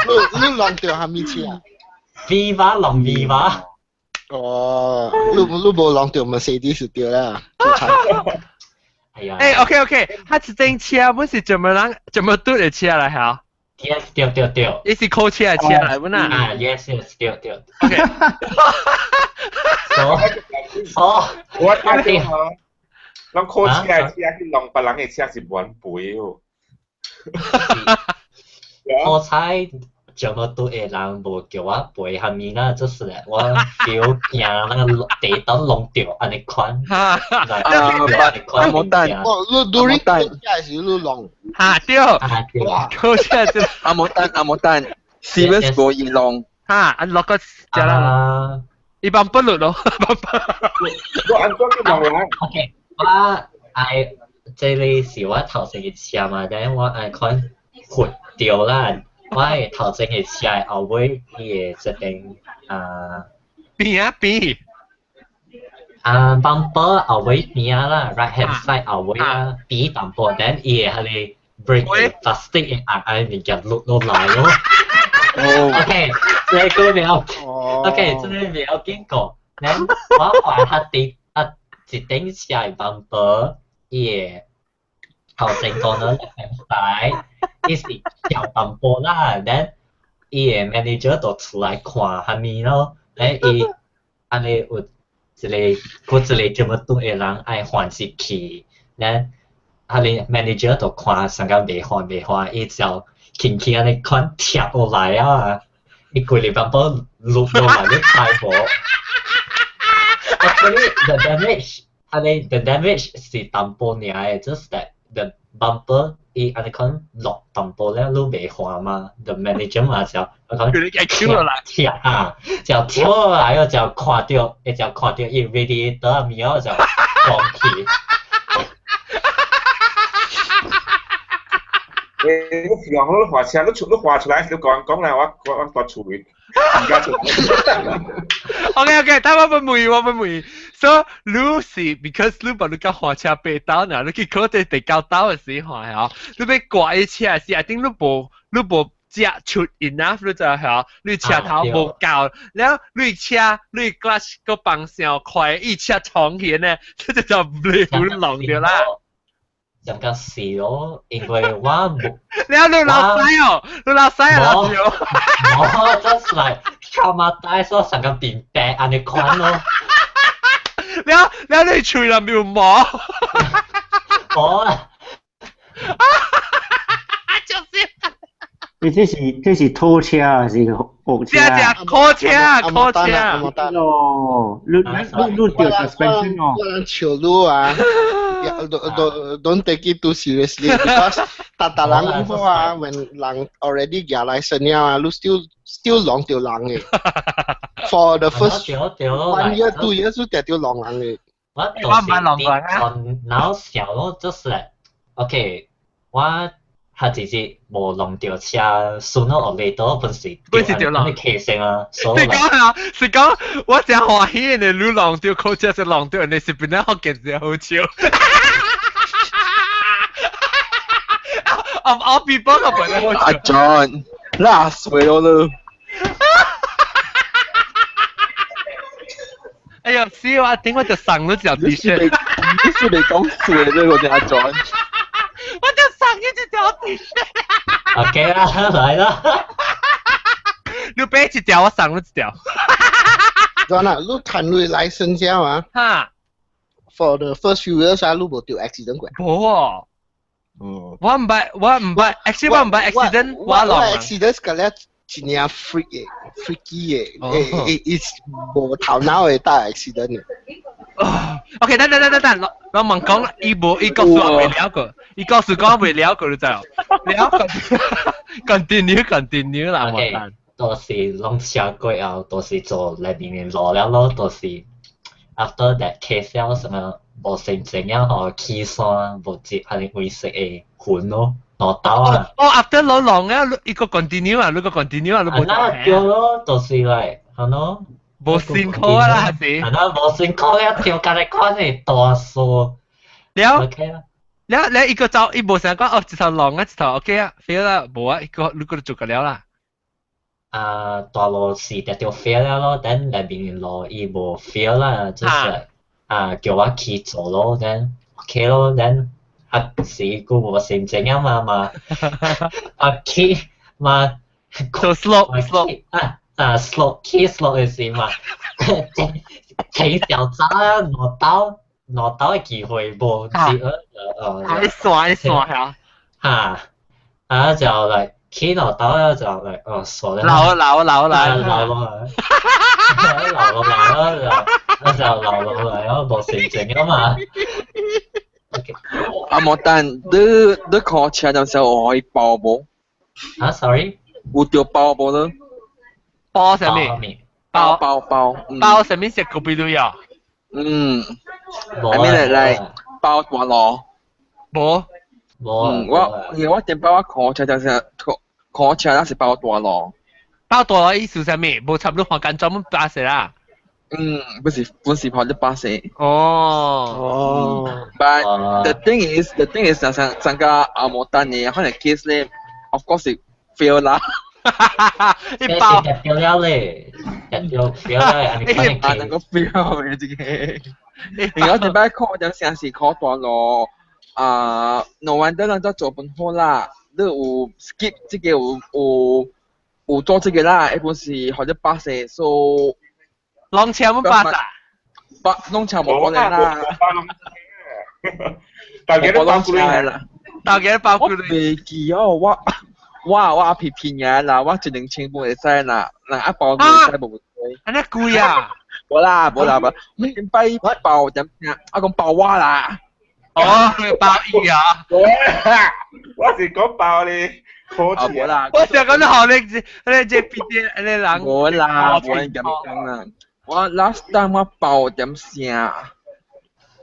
你你弄著蝦米車？Viva 弄 Viva。哦，你你無弄著 Mercedes 對啦。哎呀。欸，OK OK，他這頂車本是怎麼人怎麼拄的車來嚇？Yes，對對對。伊是考車的車來本啊？啊，Yes yes，對對。 OK。哦，我聽到。攏考車的車去弄別人的車是無安賠哦。好彩這麼多的人無叫我賠蝦米啦，就是咧，我 feel 驚那個地燈弄著按呢款。哈哈。阿莫丹，哦，你 during 考車時你弄。哈對。啊對。考車就阿莫丹阿莫丹，serious 無伊弄。哈，啊落個食啦，伊 bumper 落咯，bumper。我按怎去望人？OK，我愛這裡是我頭先嘅車嘛，但我愛看豁掉啦。我頭前嘅車後尾伊會這邊啊邊啊邊啊 bumper 後尾邊啦，right hand side 後尾啊邊淡薄，但伊會係 brake plastic 嘅壓壓物件落落來咯。哦，OK，這個沒有，OK，這個沒有見過。咱我看較啲啊，一頂車嘅 bumper，伊會頭前講的 left hand side，伊是小淡薄啦，咱伊的 manager 就出來看蝦米咯，咱伊按呢有一個閣一個這麼多的人愛換入去，咱啊哩 manager 就看上個袂換袂換，伊就輕輕按呢款貼落來啊，伊規個 bumper 落落來你知無？Actually the damage 按呢 the damage 是淡薄爾的，just that the bumper 伊按呢款落淡薄了，你袂換嘛？The manager 嘛就我講貼貼啊，就貼落來哦，就看到，伊就看到伊 radiator 物哦就講起。你用你畫車，你出你畫出來，你講講來，我我我厝裡，而家出。 OK OK，等我問問，我問問。So 你是 because 你把你架滑車爬倒呢，你去考第第九兜嘅時候嚇，你欲掛一車時，I think 你無食出 enough，你就嚇，你車頭無夠，了你車你 clutch 個放上快，伊車衝起呢，這就就袂弄著啦。就較是咯，因為我無。你你老細哦，你老細啊老笑。我 just like traumatized 咯，成個變白按呢款咯。了了你喙內面有毛。冇啊。就是。你這是拖車還是學車？這這貨車，貨車。哦，你你你掉 suspension 哦。我人笑你啊！Don't take it too seriously because 逐逐人講啊，when 人 already 舉 license 了啊，你 still 弄著人嘅。For the first 1 year 2 years 都定著弄人嘅。我就是啲腦小咯，就是 OK，我。他直接無弄著車，順落嚟倒本是本是著弄騎乘啊。是講啊，是講我真歡喜的，你弄著考車是弄著，你是本來福建真好笑。Of all people，我本來好笑。阿 John，拉水咯你。哎呀，死我！頂我就送咗條 T 恤。你是未講水啫，我哋阿 John。我就送一條 T 恤。 OK 啦，來啦。你俾一條，我送你一條。 John 啊，你談你 license 了啊？哈。 For the first few years 啊，你無著 accident 過？無哦。嗯。我毋捌，我毋捌，actually 我毋捌 accident，我弄。我 accident 個咧真正 freak 嘅，freaky 嘅，誒誒，無頭腦會搭 accident 嘅。 OK，等等等等等，我問講，伊無伊告訴我未了過，伊告訴講未了過，你知無？了 continue continue 啦，我等。就是攏車過後，就是做內面的路了咯，就是 after that case 了，什麼無心情了吼，起山無接，還是灰色的雲咯，落刀啊。哦，after 攞浪啊，伊個 continue 啊，你個 continue 啊，你無。啊，對咯，就是來，係咯。無辛苦啦，是。啊，無辛苦了，跳甲你看是大數。了。了了，伊個走，伊無想講哦，一頭浪啊，一頭 OK 啊，fail 啦，無啊，伊個你個做個了啦。啊，大路是直著 fail 了咯，等內面路伊無 fail 啦，就是啊叫我去做咯，等 OK 咯，等啊是佢無心情啊嘛嘛，啊去嘛，做 slope slope 啊啊 slope 去 slope 嘅時嘛，起小渣啊，攞刀攞刀嘅機會無，只愛刷愛刷嚇，嚇啊就嚟。起落刀咧就嚟哦傻咧，流流流流流落嚟，流落嚟咯就，就流落嚟咯，無成靜啊嘛。阿莫丹，你你考車陣時候可以包無？啊，sorry，有著包無呢？包啥物？包包包包啥物是高比鐳啊？嗯，I mean like 包大路。無。無。我因為我頂擺我考車就是考考車，那是包大路。包大路意思啥物？無插你換間專門巴士啦。嗯，不是不是跑的巴士。哦哦。 But the thing is，上上上個阿摩丹嘅可能 case 咧，of course 是 fail 啦。一包掉了咧，掉掉了，你可能啊，能夠 fail 嘅自己。然後頂擺考點聲是考大路，啊，no wonder 人都做本好啦，你有 skip 這個有有有做這個啦，一般是學咗巴士，so 攏車冇巴士，巴攏車冇可能啦。大家都包過啦，大家包過。我未記哦，我我我皮騙嘅啦，我一兩千半會使啦，人一包會使無會。按呢貴啊！無啦無啦無，我點擺包點聲？我講包我啦。哦，包伊啊！我是講包你考車啦。我想講你好你你這邊啲你人。無啦，無人咁講啦。我 last time 我包點聲，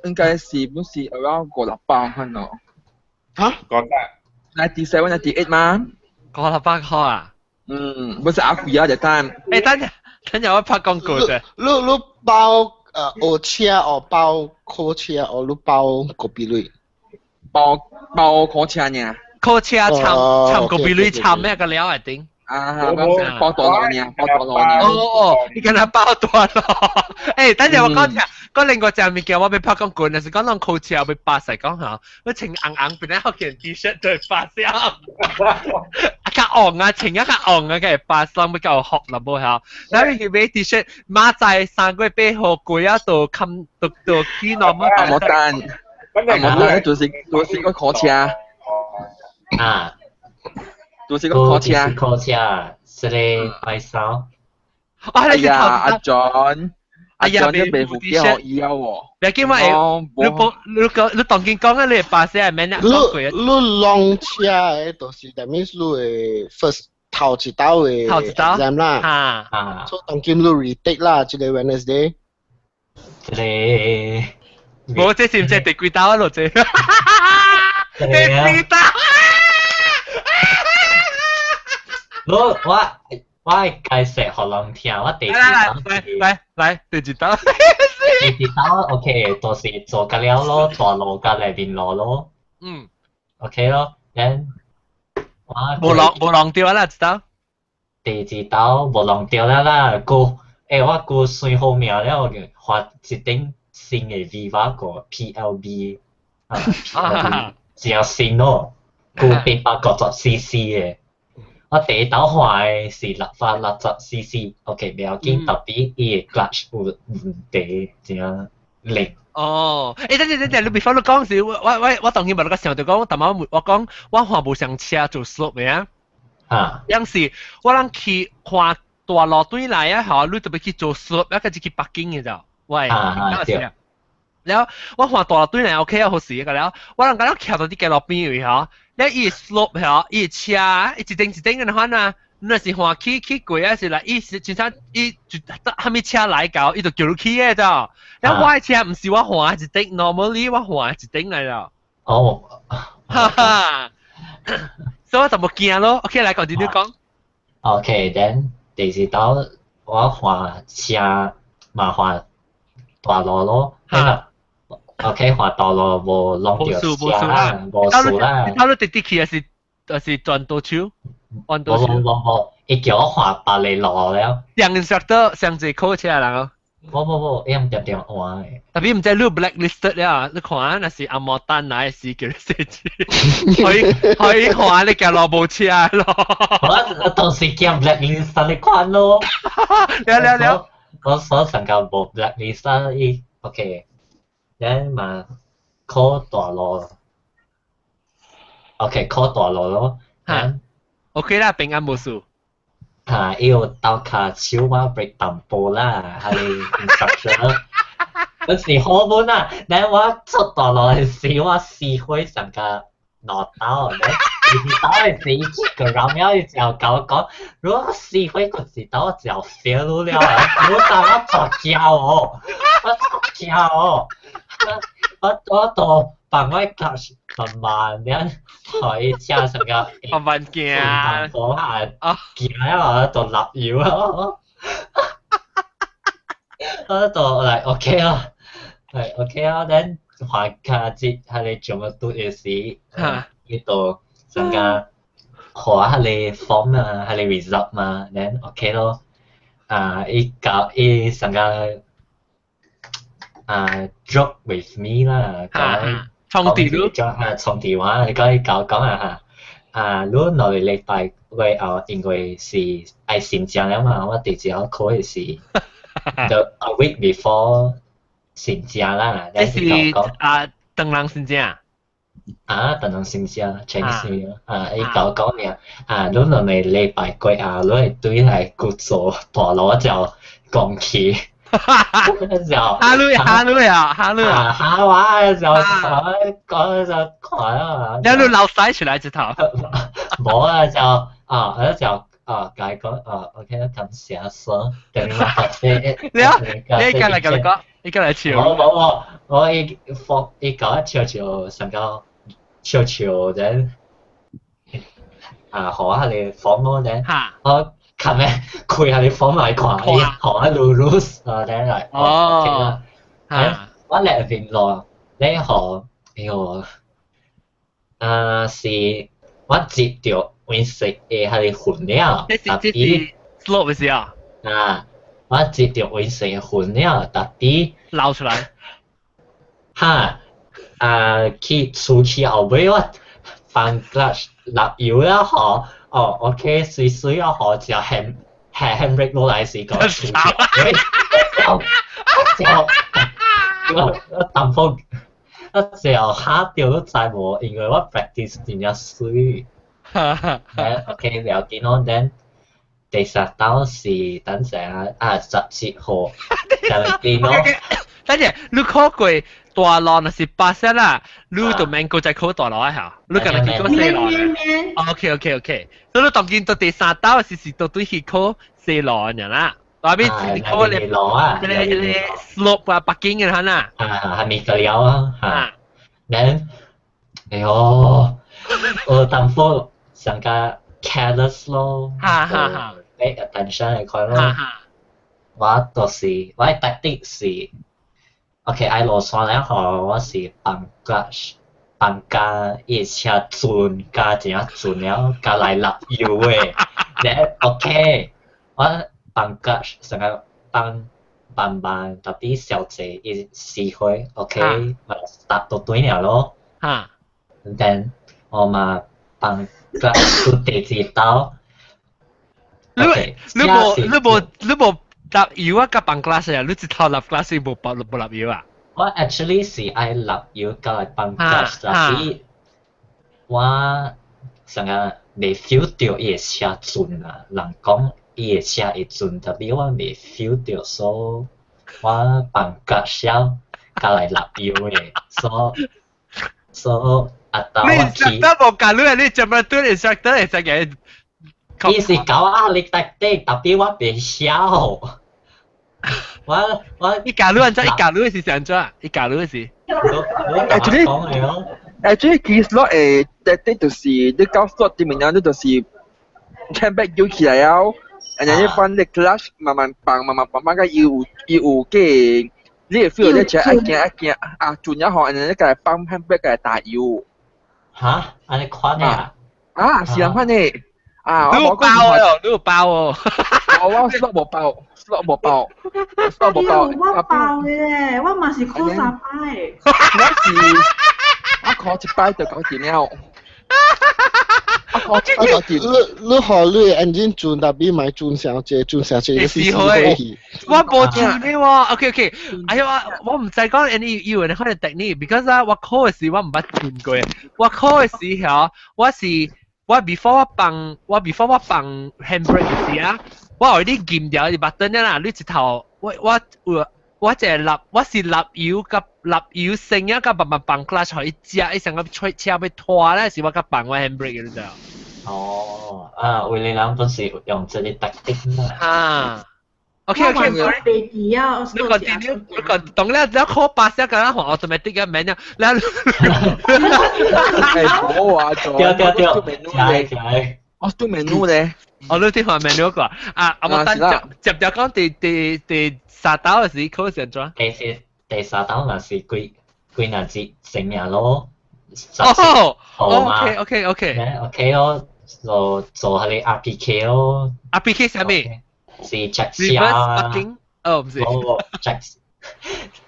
應該是不是 around 56百可能？嚇？講得。 97 98嗎？ 56百塊啊？嗯，不是阿貴啊，就 time。誒，等陣等陣我拍廣告啫。你你包學車哦，包考車哦，你包高比鐳？包包考車呢？考車參參高比鐳參咩個了一定？啊，包大路呢，包大路呢。哦哦，你跟他包大路。誒，等陣我講下，講另外隻物件，我欲拍廣告，若是講人考車欲巴士講嚇，我穿紅紅變咗件 T 恤對巴士啊，較紅啊，穿啊較紅啊，個巴士攏欲夠學啦無嚇。然後佢買 T 恤，馬仔3月8號過啊，到冚到到去喏嘛。阿摩丹，阿摩丹就是個考車。啊。就是個考車。考車，是咧拜三。啊，你呀，阿 John，哎呀，你未付幾學以後喎。你叫我，你報你講你當見講啊，你巴士係咩呢？你你浪車嘅，就是 that means 你會 first 頭一道嘅 exam 啦。啊啊。所以當今你 retake 啦，這個 Wednesday。這個。無，這是毋知第幾道啊？落這。第四道。我我我會解釋予人聽，我第二道來來來，第二道。第二道 OK，就是做甲了咯，大路甲內面路咯。嗯。 OK 咯，then 我無浪無浪掉啦，一道。第二道無浪掉啦啦，閣欸我閣算好命了，發一頂新的 Viva 個 PLB 啊，PLB 真新咯，閣850 cc 的。我第一道換的是660 cc，OK，袂要緊，特別伊的 clutch 有問題，真靈。哦，欸，等陣等陣，你 before 你講時，我我我當然無那個想到講，我淡仔我講我看無上車做 slope 嘅啊。啊。有時我人去看大路對來啊，吼，你特別去做 slope，一個就去北京嘅就，喂，啊對。了，我看大路對來 OK 啊，好時個了，我人敢若徛到佇街路邊位吼。你伊 slope 吼，伊車伊一頂一頂嘅款啊，你若是看去去過啊是啦，伊是真正伊就蝦米車來到，伊就叫你去嘅咋。然後我的車毋是我換一頂，normally 我換一頂來了。哦，哈哈，所以我就無驚咯。OK，來講你講。 OK，then 第二道我換車嘛換大路咯。OK，換大路無弄著車啦，無事啦。你頭你直直去還是還是轉多手？彎多手？無無無，伊叫我換別个路了。上 instructor 上一考車人哦。無無無，伊毋定定換的。特別毋知你 blacklisted 了，你看若是阿摩丹來是叫你寫字，可以可以看你架路無車咯。我當時驚 blacklist 你看咯。了了了。我所上個無 blacklist 伊 OK。咱嘛考大路，OK 考大路咯。嚇，OK 啦，平安無事。嚇，伊有鬥跤手我 brake 淡薄啦，係 instructor。嗰時好本啊，咱我出大路的時，我死火上個兩道咧，二刀的時個人了就甲我講，如果四歲個一刀就 fail 了啊！我當我作驚哦，我作驚哦，我都放我 clutch 慢慢了，台車上個慢慢行，放下行了就立油啊！我就來 OK 啊，係 OK 啊，then 還卡節係你做乜都嘅時，呢度上個學下你 form 啊，係你 result 嘛，then OK 咯。啊，伊教伊上個啊 joke with me 啦，講充電咯，啊充電話，你講伊教講啊嚇，啊，你兩個禮拜過後，因為是愛新疆了嘛，我直接考的是 the a week before 新疆啦，這是啊，當人新疆。啊，當人新疆 Chinese New Year 啊，伊講講咩啊？你兩個禮拜過後，你會對來古做大路就講起，就哈魯哈魯啊，哈魯啊，哈話就講就看啊，你你流屎出來一頭，無啊就啊，我就啊，解講啊，OK，感謝說，等你你啊，你過來甲你講，你過來笑。冇冇冇，我一放一講笑笑上個笑笑陣，啊，學下你放我陣，我琴日開下你放來看，伊學下魯魯啊，等嚟，哦，我嚟邊落，你學，哎喲，啊是，我接到揾食嘅係雲了，特別 slope 是啊，啊，我接到揾食嘅雲了，特別撈出來，哈，啊去出去後尾我放 clutch 落油了嗬，哦，OK，水水啊嗬，就 hand hand brake 落來時個出去，就就我淡薄，我就嚇到都知無，因為我 practice 真正水。OK，了解咯，then 第三道是等陣啊，17號，就見咯。等陣，你考過大路若是巴士啦，你就免過再考大路啊嚇，你敢若去過細路。OK OK OK，所以你當今到第三道是是到對去考細路嘅啦。外邊是考你路啊，你你 slope 啊，北京嘅啦。啊，係咪個了啊？嚇，then，哎喲，我淡薄上個 careless 咯，哈哈哈，pay attention 嚟看咯。我就是我的 tactic 是，OK，愛落山了後，我是放 clutch，放加伊車轉加真正轉了，加來落油的。then OK，我放 clutch 成個放慢慢，特別小濟伊死火，OK，嘛達到對了咯。哈。 then 我嘛放 clutch 到第二道。你你無你無你無落油啊？佮放 clutch 啊？你一頭落 clutch 無無無落油啊？我 actually 是愛落油佮來放 clutch，但是我成個未 feel 到伊的車轉啊。人講伊的車會轉，特別我未 feel 到，所以我放 clutch 了，佮來落油的，所以所以啊到我去。你得無教你，你做乜對 instructor 會使嘅？伊是教我你特的，特別我袂曉。我伊教你按怎？伊教你是按怎？伊教你是？ Actually actually 其實誒，特的就是你到 slot 對面你就是 handbrake 搖起來了，然後你放你 clutch 慢慢放，慢慢放，放到伊有伊有個，你會 feel 到車愛行愛行啊，轉一下，然後你共放 handbrake 共打油。嚇？按呢款啊？啊，是按款的。啊！你有包哦，你有包哦。我我 slot 無包，slot 無包，slot 無包。我包嘅，我嘛是考三擺。我是我考一擺就搞掂了。我考一擺搞掂。你你學你 engine 轉特別買轉上隻轉上隻是死火去。我無轉的喎，OK OK。哎呀，我我毋知講 any 有人可能 technique，because 啊，我考的時我毋捌轉過。我考的時候，我是。我 before 我放我 before 我放 handbrake 時啊，我有啲撳掉啲 button 啦，你一頭我我有我就係立，我是立油佮立油聲啊，佮慢慢放 clutch，予伊食，伊成個吹車欲拖咧，是我佮放我 handbrake 你知道？哦，啊，為你人本是用這個 tactic 嘛。啊。OK， sorry。飛機啊，你講啲你講懂了，了考巴士咁樣換 automatic 嘅免了，了。誒，冇啊，做。對對對，對對。我做 manual 咧。哦，你啲換 manual 個啊？啊，我等接接住講第第第三刀嘅時考是怎？第四第三刀嘛是幾幾若節成日咯。哦，OK。 OK 咯，做做下你 RPK 咯。 RPK 啥物？是 check 車啊。哦，唔是。哦，check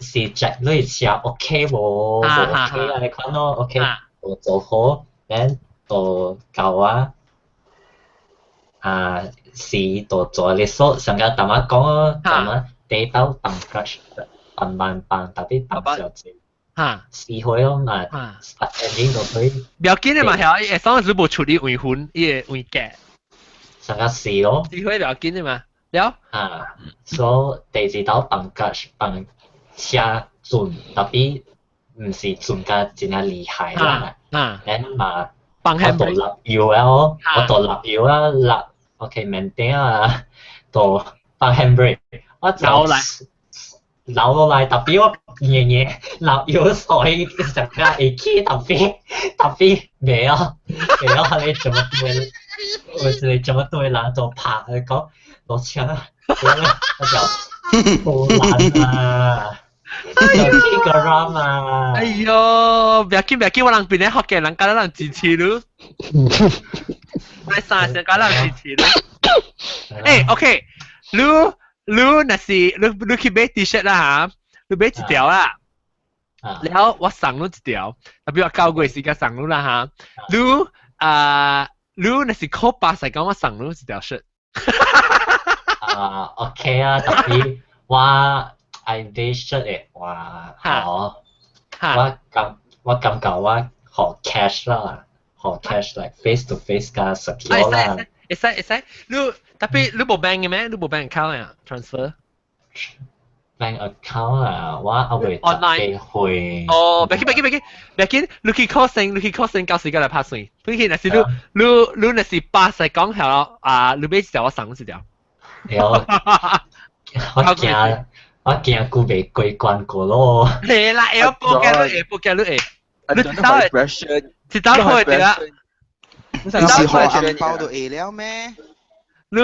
是 check 你車 OK 無？無 OK 啊？你看咯，OK，我做好，然就教我。啊，是就做你數，上個淡仔講咯，淡仔第一刀放 clutch，放慢放，特別放小隻。死火咯嘛，start engine 就可以。不要緊的嘛，係，會當你無處理違分，伊會違格。上個死咯。死火不要緊的嘛，了。啊，所以第二刀放 clutch 放車準，特別毋是準甲真正厲害啦。然嘛，放我就立油啊，我就立油啊，立。OK，免定啊，就放 handbrake，我就扭落來，特別我爺爺立油水，成個會起特別特別袂曉袂曉你怎麼對，我是怎麼對人就拍佢講落車，我就好難啊！就起個 ram 啊！哎喲，不要緊不要緊，我人邊咧學嘅人教咱支持你。來三聲教咱支持你。誒，OK，你你若是你你去買 T-shirt 啦嚇，你買一條啦，然後我送你一條，特別我9月時間送你啦嚇，你啊你若是考巴西講我送你一條 shirt。啊，OK 啊，特別我愛買 shirt 的話，好，我感覺我予 cash 啦，予 cash like face to face 加 secure 啦。會使會使，你特別你無 bank 嘅咩？你無 bank account 啊？transfer？ bank account 啊，我還未 online 會。哦，別緊別緊別緊別緊，你去考先，你去考先，到時間來拍算。畢竟若是你你你若是巴西講係啊，你買一條我送你一條。對，我驚顧未過關過咯。係啦，會報價你會，報價你會。你知道知道會對啦。你是予紅包就會了咩？你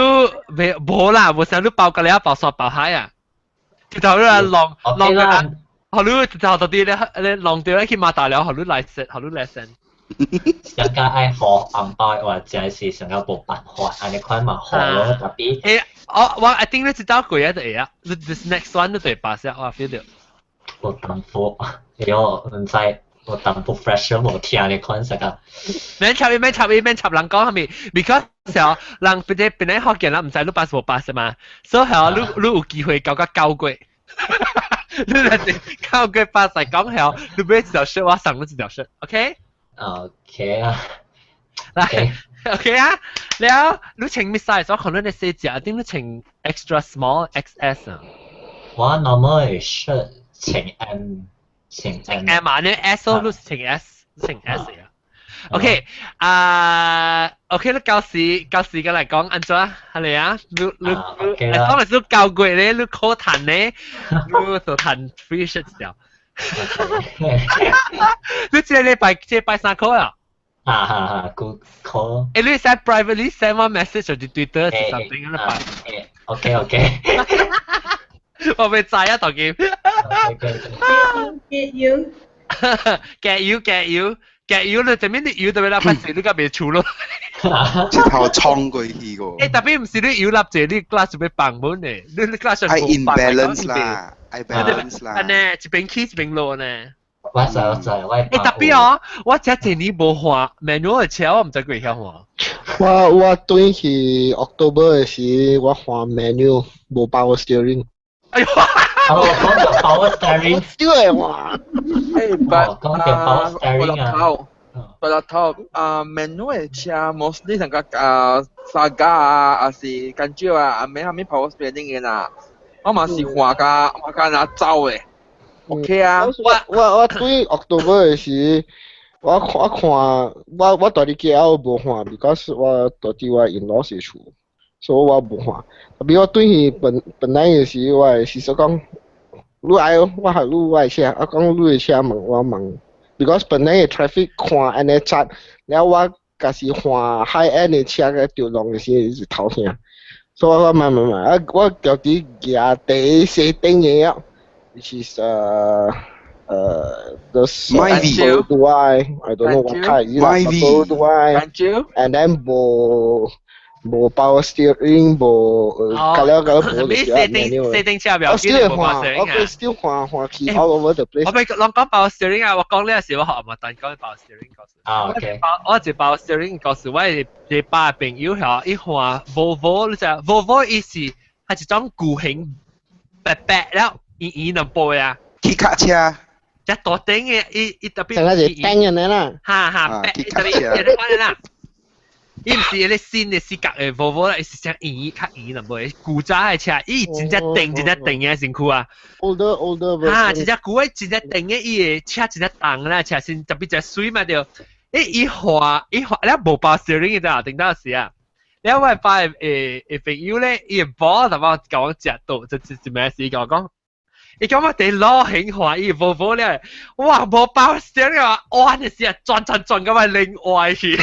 未無啦，無想你包個了，包山包海啊！直頭你來浪浪個人，予你直頭到底咧咧浪掉咧去馬大了，予你來食，予你來先。上加愛予紅包的話，真是上加無辦法，按呢款嘛予咯，特別。欸，我 I think 你知道過啊就會啊，你 this next one 你就會巴死，我 feel 到。無淡薄，哎喲，毋知無淡薄 fresh 無聽呢款啥個。免插伊，免插伊，免插人講係咪？because 時候人別隻別咧福建人毋知你巴是無巴是嘛，所以係你你有機會搞個九月，你若是9月巴西講係，你買一條 shirt，我送你一條 shirt，OK？ OK 啊。來，OK 啊，了，你穿咩 size？我可能你細隻，定你穿 extra small XS 啊？我 normal 的 shirt 穿 M，穿 M。 M 啊，你 S 咯，你是穿 S，穿 S 啊。OK，啊，OK，你到時到時嘅嚟講，按怎係咪啊？你你你，當然是9月咧，你可趁咧，你就趁 free shirt 掉。你這禮拜這拜三塊啊？啊哈哈，good call。誒，你 send privately send 我 message 或者 Twitter something 啦拜。 OK OK。我未知啊，當佢。 Get you。 Get you get you get you 你前面你油特別啦，拍死你個未出咯。直頭衝過去個。誒，特別毋是你油立者，你 glass 要放滿的，你 glass 愛 imbalance 啦，愛 balance 啦。按呢，一邊起一邊落呢。我知我知，我。誒，特別哦，我這一年無換 manual 的車，我毋知會曉換。我對去 October 的時，我換 manual 無 power steering。哎呦！哦，講到 power steering，少會換。誒，but 講到 power steering 啊。我頭頭啊，manual 的車 mostly 上個啊 Saga 啊，還是感覺啊，啊咩啥物 power steering 的啦。我嘛是換甲換甲若走的，OK 啊。我對 October 的時，我看我佇咧 KL 無看，because 我佇佇我 in-laws 的厝，所以我無看。特別我對去本本來的時，我的是說講，你愛我係你我的車，我講你的車問我問，because 本來的 traffic 看按呢擠，了我假是換 high end 的車個著浪的時是頭疼。所以我買買買，啊我家己舉第一細頂的啊，which is the Myvi. Perodua, I don't know what car is it lah, Myvi. Perodua, and then 無無 power steering，無隔了隔了無咩四頂四頂車表我 still 換，我 still 換換去 all over the place。我咪攏講 power steering 啊！我講呢個時我學阿但講 power steering 故事。啊，OK。我一 power steering 故事，我係一爸朋友嚇，伊換 Volvo，你知 Volvo 伊是係一種巨型白白了圓圓兩部啊。汽卡車。一大頂嘅，伊伊特別。成個是頂嘅啦。哈哈，白特別一個款啦。伊毋是迄個新的四角的 Volvo 啦，伊是隻圓較圓淡薄的古早的車，伊真正定真正定的身軀啊。 Older older version。哈，真正舊的真正定的，伊的車真正重啦，車身特別真媠嘛對。欸，伊換伊換，了無 power steering 的頂到時啊。了我爸的的朋友咧，伊會寶淡薄共我食到，就就就咩事共我講。伊講我佇老興換伊 Volvo 咧，哇無 power steering 啊，哇你是啊轉轉轉到我另外去。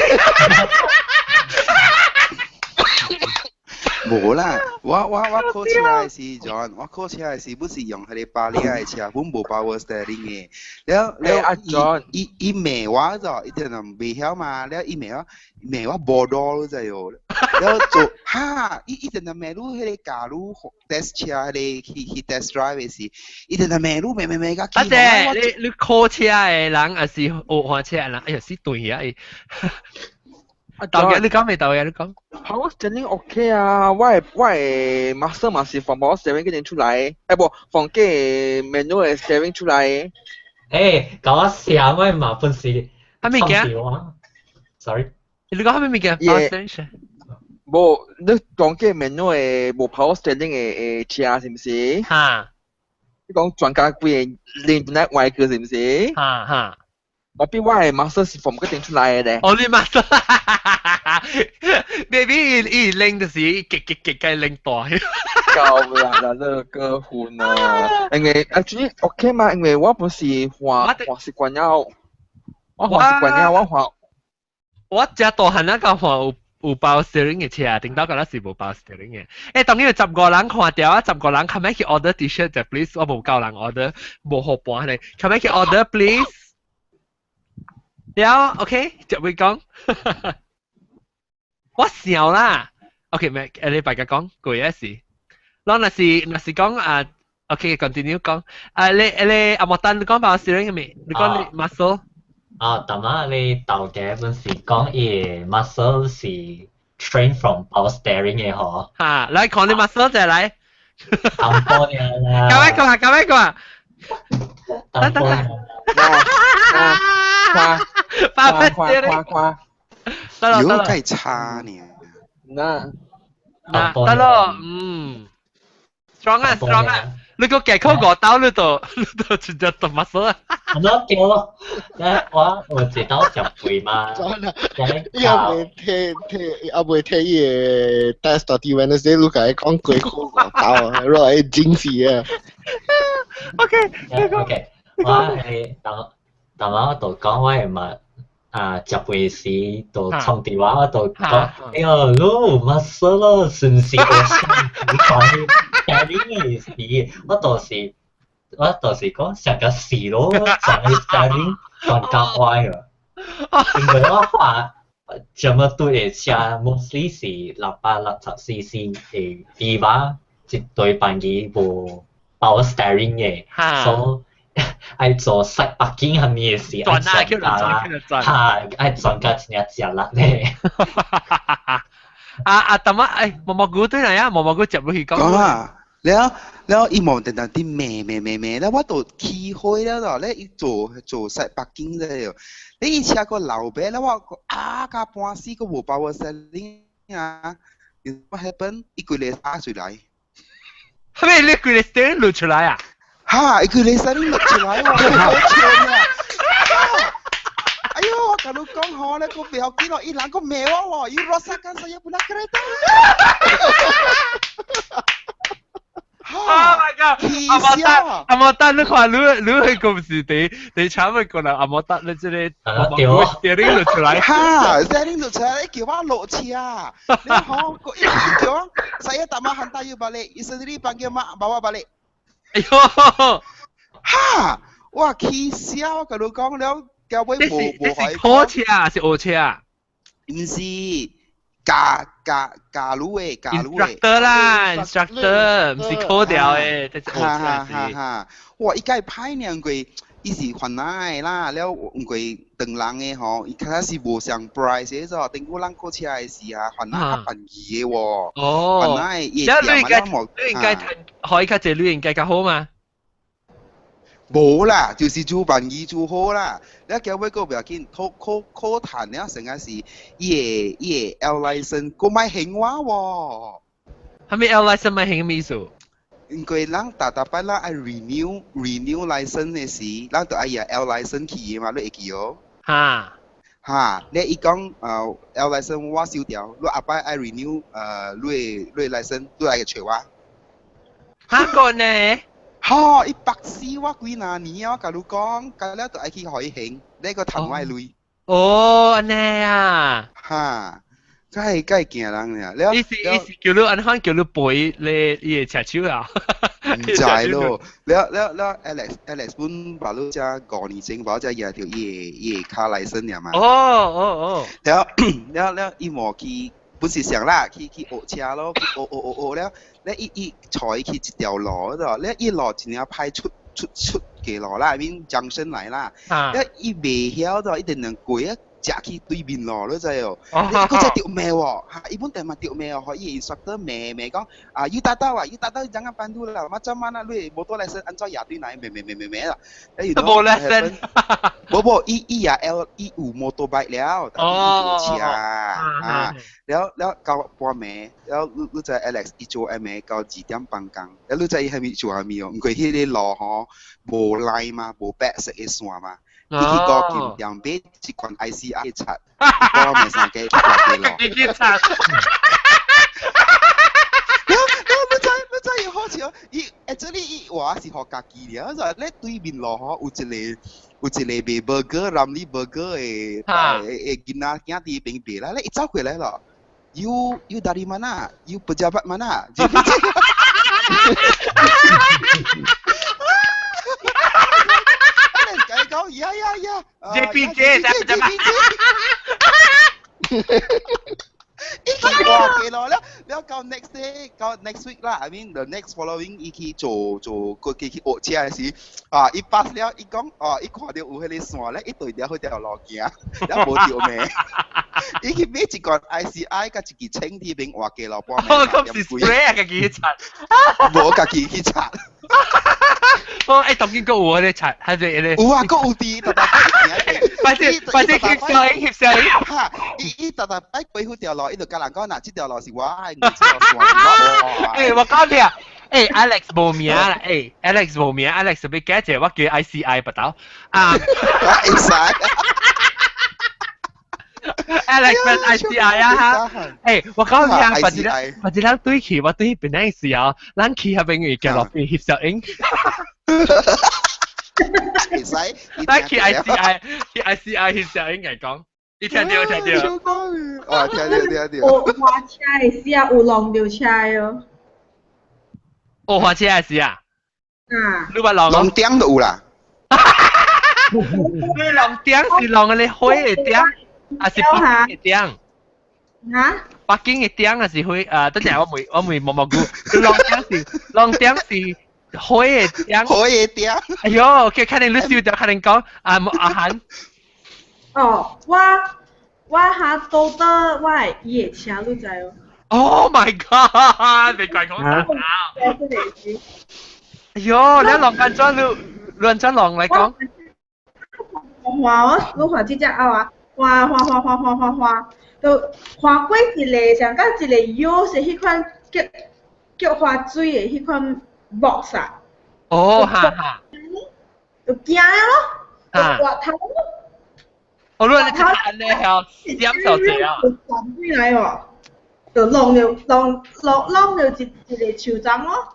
無啦，我考車的時陣，我考車的時本是用彼個巴黎的車，本無 power steering 的。了了，阿 John，伊伊罵我咗，伊就袂曉嘛。了伊罵我，罵我無腦你知無？了做哈，伊伊陣就罵你彼個駕駛 test 車，彼個去去 test drive 的時，伊陣就罵你罵罵罵甲。阿姐，你你考車的人還是學換車的人？哎呀，死對啊！伊。豆嘅，你講未豆嘅？你講。 Power steering OK 啊，我的 master 嘛是放 power steering 嗰陣出來，欸無放個 manual 的 steering 出來。欸，搞我想我嘛本是。啥物件？Sorry。你講啥物件？Power steering？無，你講個 manual 的無 power steering 的的車是毋是？哈。你講專家規個連本來歪過是毋是？哈哈。我比我的 master 是從嗰邊出來的咧。哦，你 master，maybe 伊伊拎就是極極極嘅拎大。夠啦啦，這個款啊，因為 actually OK 嘛，因為我不是換換習慣了，我換習慣了，我換。我遮大漢那個換有有 power steering 的車，頂到個那是無 power steering 的。欸，當然有15人看著啊，15人較欲去 order T-shirt 就 please，我無夠人 order，無好盤咧，較欲去 order please。了，OK，就會講，我笑啦。OK，咩？你大家講過一時，咱若是若是講啊，OK，continue 講。啊，你你阿莫丹你講 power steering 未？你講你 muscle。啊，淡仔你頭家本是講伊個 muscle 是 train from power steering 的嗬。哈，來看你 muscle 者來。淡薄爾啦。搞咩講啊？搞咩講啊？淡薄爾。誇誇誇誇，得咯得咯，計差呢。嗱嗱得咯，嗯，strong 啊 strong 啊，你個夾扣五刀你就你就直接讀 muscle 啊。我叫咯，我有一刀食肥嘛。伊也未摕摕，也未摕伊個 test 到底 Wednesday 你共伊講過扣五刀啊，落來驚死啊。 OK OK，我係當當我就講我係嘛啊，食肥時就創電話，我就講，哎喲，你有 muscle 咯，是毋是？我想你講 steering 的時，我就是講上個死咯，上個 steering 全甲歪啊。因為我看這麼對的車，mostly 是660 cc 的地方，一對班機無 power steering 的，所以愛做 side parking 係咩事？愛轉啦，嚇，愛轉甲真正食力咧。啊啊，淡仔，哎，毛毛菇對嚟啊，毛毛菇接落去講。講啊，了了，伊望定定啲罵罵罵罵，了我就起火了咯，咧伊做做 side parking 咧，你伊車個老爸了我啊，甲半死個無 power steering 啊，what happen？伊規個打出來。係咪你規个 steering 落出來啊？哈！伊規个 steering 落出來喎，好笑啊！哎呦，我共你講吼，你個不要緊咯，伊人個罵我喎，伊 rosakkan saya punya kereta。 Oh my god！阿莫達，阿莫達，你看你你去公司第第慘嘅過來，阿莫達你這個對啊， steering 落出來，哈，steering 落出來，叫我落車，你好，伊叫我，saya tak mahu hantar you balik, you sendiri panggil mak bawa balik。哎呦，哈，我起笑，我共你講了，交尾無無是考車啊，是學車啊？毋是。教教教路的，教路的。 instructor 啦，instructor，毋是考掉的，這是學車是。哈，哇！伊介歹呢，因為伊是番仔的啦，了因為唐人的吼，伊較早是無相 price 的咗，頂古人考車的時啊，番仔較便宜的喎。哦。番仔的伊店啊，你應該可以較濟，你應該較好嘛？無啦，就是做便宜做好啦。你交尾個不要緊，考考考談了成個是伊个伊个 L license，閣莫還我喎。啥物 L license 莫還咩意思？因為咱逐逐擺咱愛 renew renew license 的時，咱就愛用 L license 去的嘛，你會記哦？哈哈，你伊講L license 我收掉，你後擺愛 renew 你的你的 license，你愛去揣我。哈個呢？吼！伊白死我幾若年啊！我共你講，到了就愛去予伊還，你閣趁我的鐳。哦，按呢啊！哈，梗係梗係驚人爾。了，伊是伊是叫你按怎叫你賠你伊的車手啊？毋知咯。了了了，Alex Alex 本把你遮5年前，把遮贏著伊的伊的 car license 爾嘛。哦哦哦。了了了，伊無去，本是想啦，去去學車咯，去學學學學了。咧伊伊載去一條路嗰度，咧伊路真正歹出出出街路啦，I mean junction 來啦。咧伊袂曉咗，一定能過啊，食去對面路，你知哦？你閣再著罵喎，哈！伊本地嘛著罵哦，伊 instructor 罵罵講啊，you tak tahu 啊，you tak tahu jangan pandu lah, macam mana 你 motor license 按怎也對來罵罵罵罵罵啦。無 license，無無，伊伊也 L 伊有 motorbike 了，但伊無車啊。了了到半暝，了你你知 Alex 伊做暗暝到2點半工，了你知伊啥物做啥物哦？因為彼个路吼無 line 嘛，無白色的線嘛。伊去五金店買一罐 ICI 擦，我暝三更去過街路。你去擦。了了，你知你知伊好笑，伊 actually 伊話是予家己爾，就咧對面路吼有一個有一個賣 burger、Ramly burger 的的囡仔囝佇邊賣啦，咧伊走過來咯。You you dari mana? You pejabat mana? 講呀呀呀，JPJ ，JPJ，伊去過幾耐了？了到 next day，到 next week 啦，I mean the next following，伊去做做過去去學車的時，啊，伊 pass 了，伊講，哦，伊看到有彼个線咧，伊對著彼條路行，了無著命。伊去買一罐 ICI，佮一支清鐵瓶換街路半暝。咁是 spray 啊，家己去擦。無家己去擦。哦，欸，當今閣有彼个擦，還是彼個？有啊，閣有佇，逐逐擺行。反正反正翕相影，翕相影。哈，伊伊逐逐擺過彼條路，伊就共人講，若這條路是我的，這條線是我的。欸，我講你啊，欸，Alex 無名啦，欸，Alex 無名，Alex 欲改一個，我叫 ICI 不到。啊，會使。 Alex 變 ICI 啊哈！欸，我講你啊，或者或者咱對去，我對邊個時候，咱去彼邊會行路邊翕相影。會使。咱去 ICI，去 ICI 翕相影來講，你聽著聽著。哦，聽著聽著。有滑車的時啊，有弄著車哦。有滑車的時啊？啊。你捌弄？弄點就有啦。你弄點是弄彼个火的點？還是北京的點？哈？北京的點還是火？啊，等陣我問我問毛毛菇，弄點是弄點是火的點？火的點。哎呦，OK，肯定你燒掉，肯定講啊阿韓。哦，我我哈都得我的伊的車，你知哦？Oh my god！你怪講啥？哎呦，你弄緊怎你亂怎弄來講？畫我，你看這隻鴨啊！畫畫畫畫畫畫畫，就畫過一個像甲一個腰是彼款叫叫花水的彼款 box 啊。哦，哈哈。就驚咯，就滑頭咯。哦，你睇咧，係點就這樣。就彈起來哦，就弄了弄弄弄了一一個樹樁咯。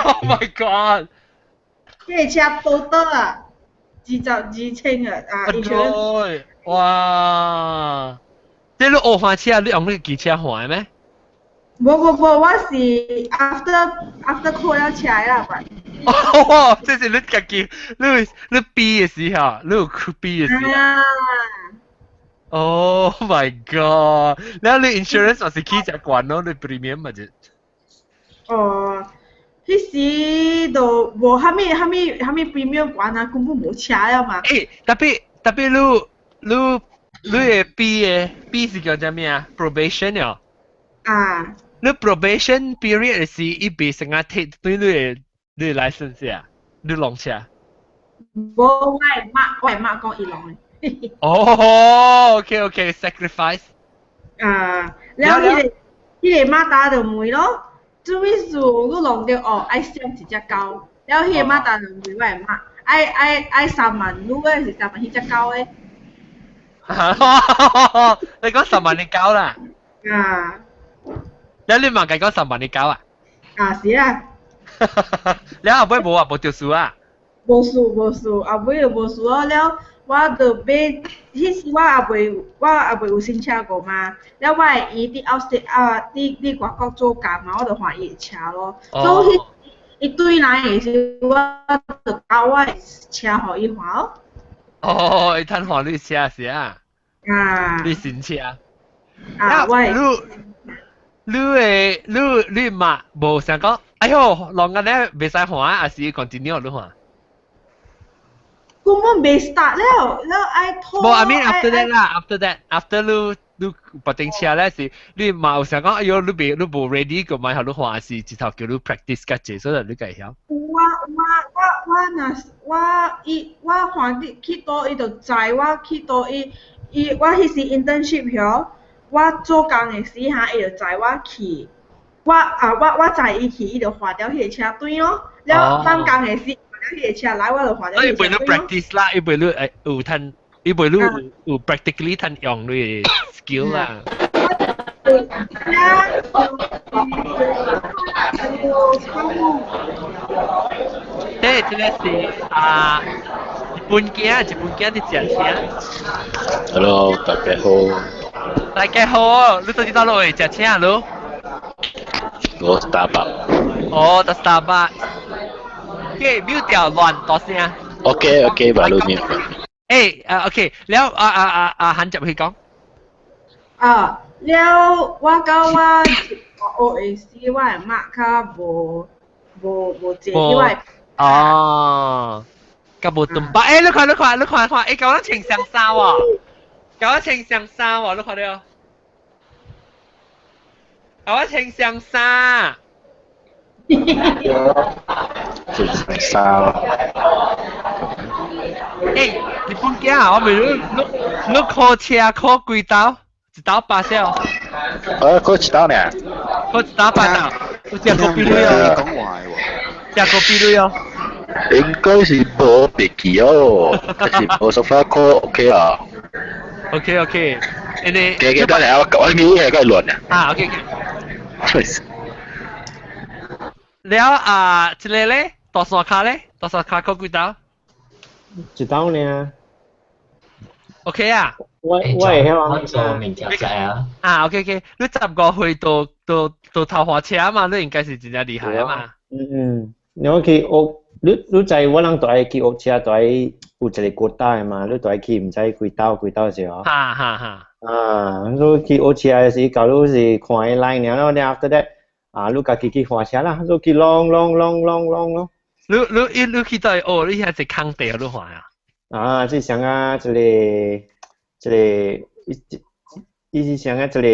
Oh my god！這個車多多啊，22千啊，啊，以哇！這你學換車，你用你機車換咩？無無無，我是 after 考了車啦，哦，這是你家己，你 B 的時候，你有 B 的時候。啊！Oh my god！然後你 insurance 是起只貴咯，你 premium 嘛就？哦，彼時就無蝦米蝦米蝦米 premium 貴啊，根本無車了嘛。欸，特別特別你的 B 的 B 是叫啥物啊？probation 哦。啊。你 probation period 是伊袂成啊 take 對你的 license 啊？你弄車？無，我的媽講伊弄的。哦，OK OK，sacrifice。啊，了後彼個馬達就問咯，做咩事你弄著哦，愛賞一隻狗，了彼個馬達就問我的媽，愛愛愛3萬，你的是3萬彼隻狗的。你講10萬的狗啦？啊。了你嘛共講十萬的狗啊？啊是啊。了後尾無啊，無著輸啊？無輸無輸，後尾就無輸咯。了我就買，彼時我猶未有新車過嘛。了我的姨佇 outstate 啊，佇外國做工嘛，我就換伊的車咯。所以伊對來的時，我就交我的車予伊換咯。哦，伊趁換你車是啊？啊。你新車。啊，我你你的你你嘛無想講，哎喲，弄緊咧袂使換，還是 continue 你換？根本未 start 了，了愛拖。無，I mean after that 啦，after that，after 你你拔頂車咧是，你嘛有想講，哎喲，你未你無 ready 個買予你換，是直頭叫你 practice 較濟，所以你會曉。有啊有啊，我我若是我伊我換去去倒伊就載我去倒伊伊我彼時 internship 曉，我做工的時哈，伊就載我去，我啊我我載伊去，伊就換掉彼個車隊咯。了放工的時，彼個車來，我就換掉彼個車隊。伊陪你 practice 啦，伊陪你誒有趁，伊陪你有有 practically 趁用你 skill 啦。啊！這這個是啊，日本囝，日本囝佇食車。 Hello，大家好。大家好，你到底佗落去食車你？我 Starbucks。哦，到 Starbucks。OK，mute 掉亂大聲。 OK OK，把路 mute。誒，啊 OK，了啊啊啊啊，韓接去講。啊，了我到我學的時，我的媽較無無無坐佇我的。哦，較無頓巴，誒，你看你看你看看，誒，共我穿雙衫喎，共我穿雙衫喎，你看著，共我穿雙衫。穿雙衫。誒，日本囝啊，我問你，你你考車考幾道？一道八小。考一道呢？考一道八道，有食過比率哦。食過比率哦。應該是無別記哦，但是無說法考 OK 啊。 OK OK，你記記得嚟，我我耳係夠亂啊。啊 OK OK。了啊，這個咧，大山跤咧，大山跤考幾道？一道呢。 OK 啊。我我會曉我做物件食啊。啊，OK OK，你15歲到到頭花車嘛，你應該是真正厲害啊嘛。嗯嗯，你去學，你你知我人都愛去學車，都愛有一個國大的嘛，你都愛去毋知幾道幾道是哦。哈哈哈。啊，你去學車的時，假如是看伊 line 然後你 after that，啊，你家己去換車啦，你去攏攏攏攏攏咯。你你你去到學，你遐是空地你換啊？啊，這像啊，這個這個，伊伊是像啊，這個，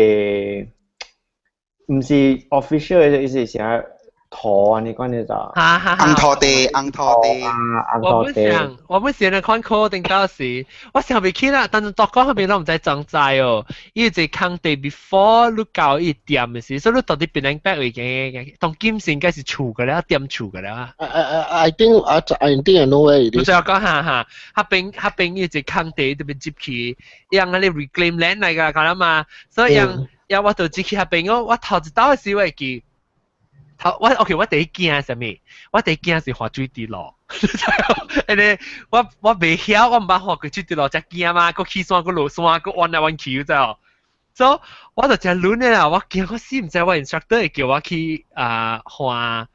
毋是 official 的，伊是啥土啊，你講你就。哈哈。紅土地，紅土地。啊，我本想，我本想來看考定到時，我想袂起啦，但是大講彼邊攏毋知裝載哦。伊一個空地 before 你到伊店的時，所以你到底變兩百位嘅，當金線應該是厝個了，店厝個了啊。 I think I know where it 我 is。就講哈哈，彼邊伊一個空地特別接去，用嗰啲 reclaim land 來㗎，講啦嘛，所以用用我就接去彼邊，我頭一道的時我會記。頭我 OK，我第一驚啥物？我第一驚是滑水滴落。因為我袂曉，我毋捌滑過水滴落，才驚嘛，閣起山，閣落山，閣彎來彎去，知無？所以我就真亂的啦，我驚我死毋知我 instructor 會叫我去啊滑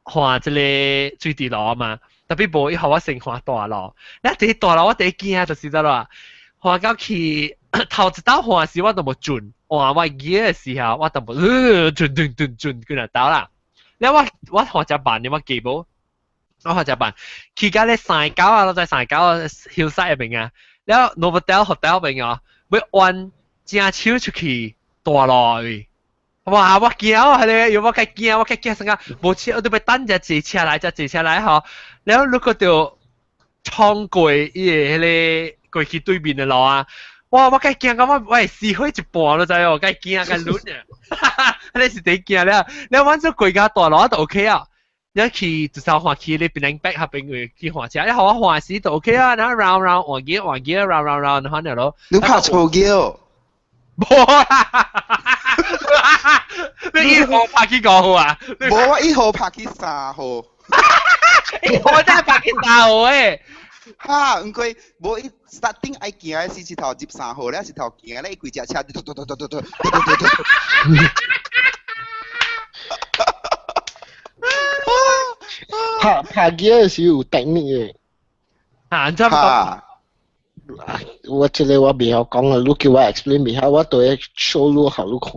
滑這個水滴落嘛，特別無伊予我先滑大路。你第一大路我第一驚就是得啦，滑到去頭一道滑時我都無準。換我 gear 的時候，我淡薄轉轉轉轉，佢就倒啦。你我學只慢，你我記無？我學只慢，去到咧山溝啊，在山溝 hillside 入邊啊，了 Novotel hotel 邊啊，欲彎正手出去大路位。哇！我驚啊，係咧，有我較驚，我較驚成個無車，我都欲等隻坐車來，隻坐車來吼。了如果就衝過伊个彼个過去對面的路啊！哇！我較驚講我會死火一半都知哦，較驚較亂啊！你是第一驚了，了阮做過家大路就 OK 啊。你去至少換去你檳城北彼邊位去換車，你予我換時就 OK 啊。然後 round round 換 gear 換 gear round round round 換了咯。你拍錯 gear？無啦！你一號拍去五號啊？無，我一號拍去三號。我真係拍去三號誒！哈，毋過無伊 starting 愛行的是一頭入三號咧，一頭行咧，伊規隻車嘟嘟嘟嘟嘟嘟嘟嘟嘟。拍拍 gear 是有 technique 的。啊，你知唔？我這個我袂曉講啊，你叫我 explain 袂曉，我都會 show 你予你看。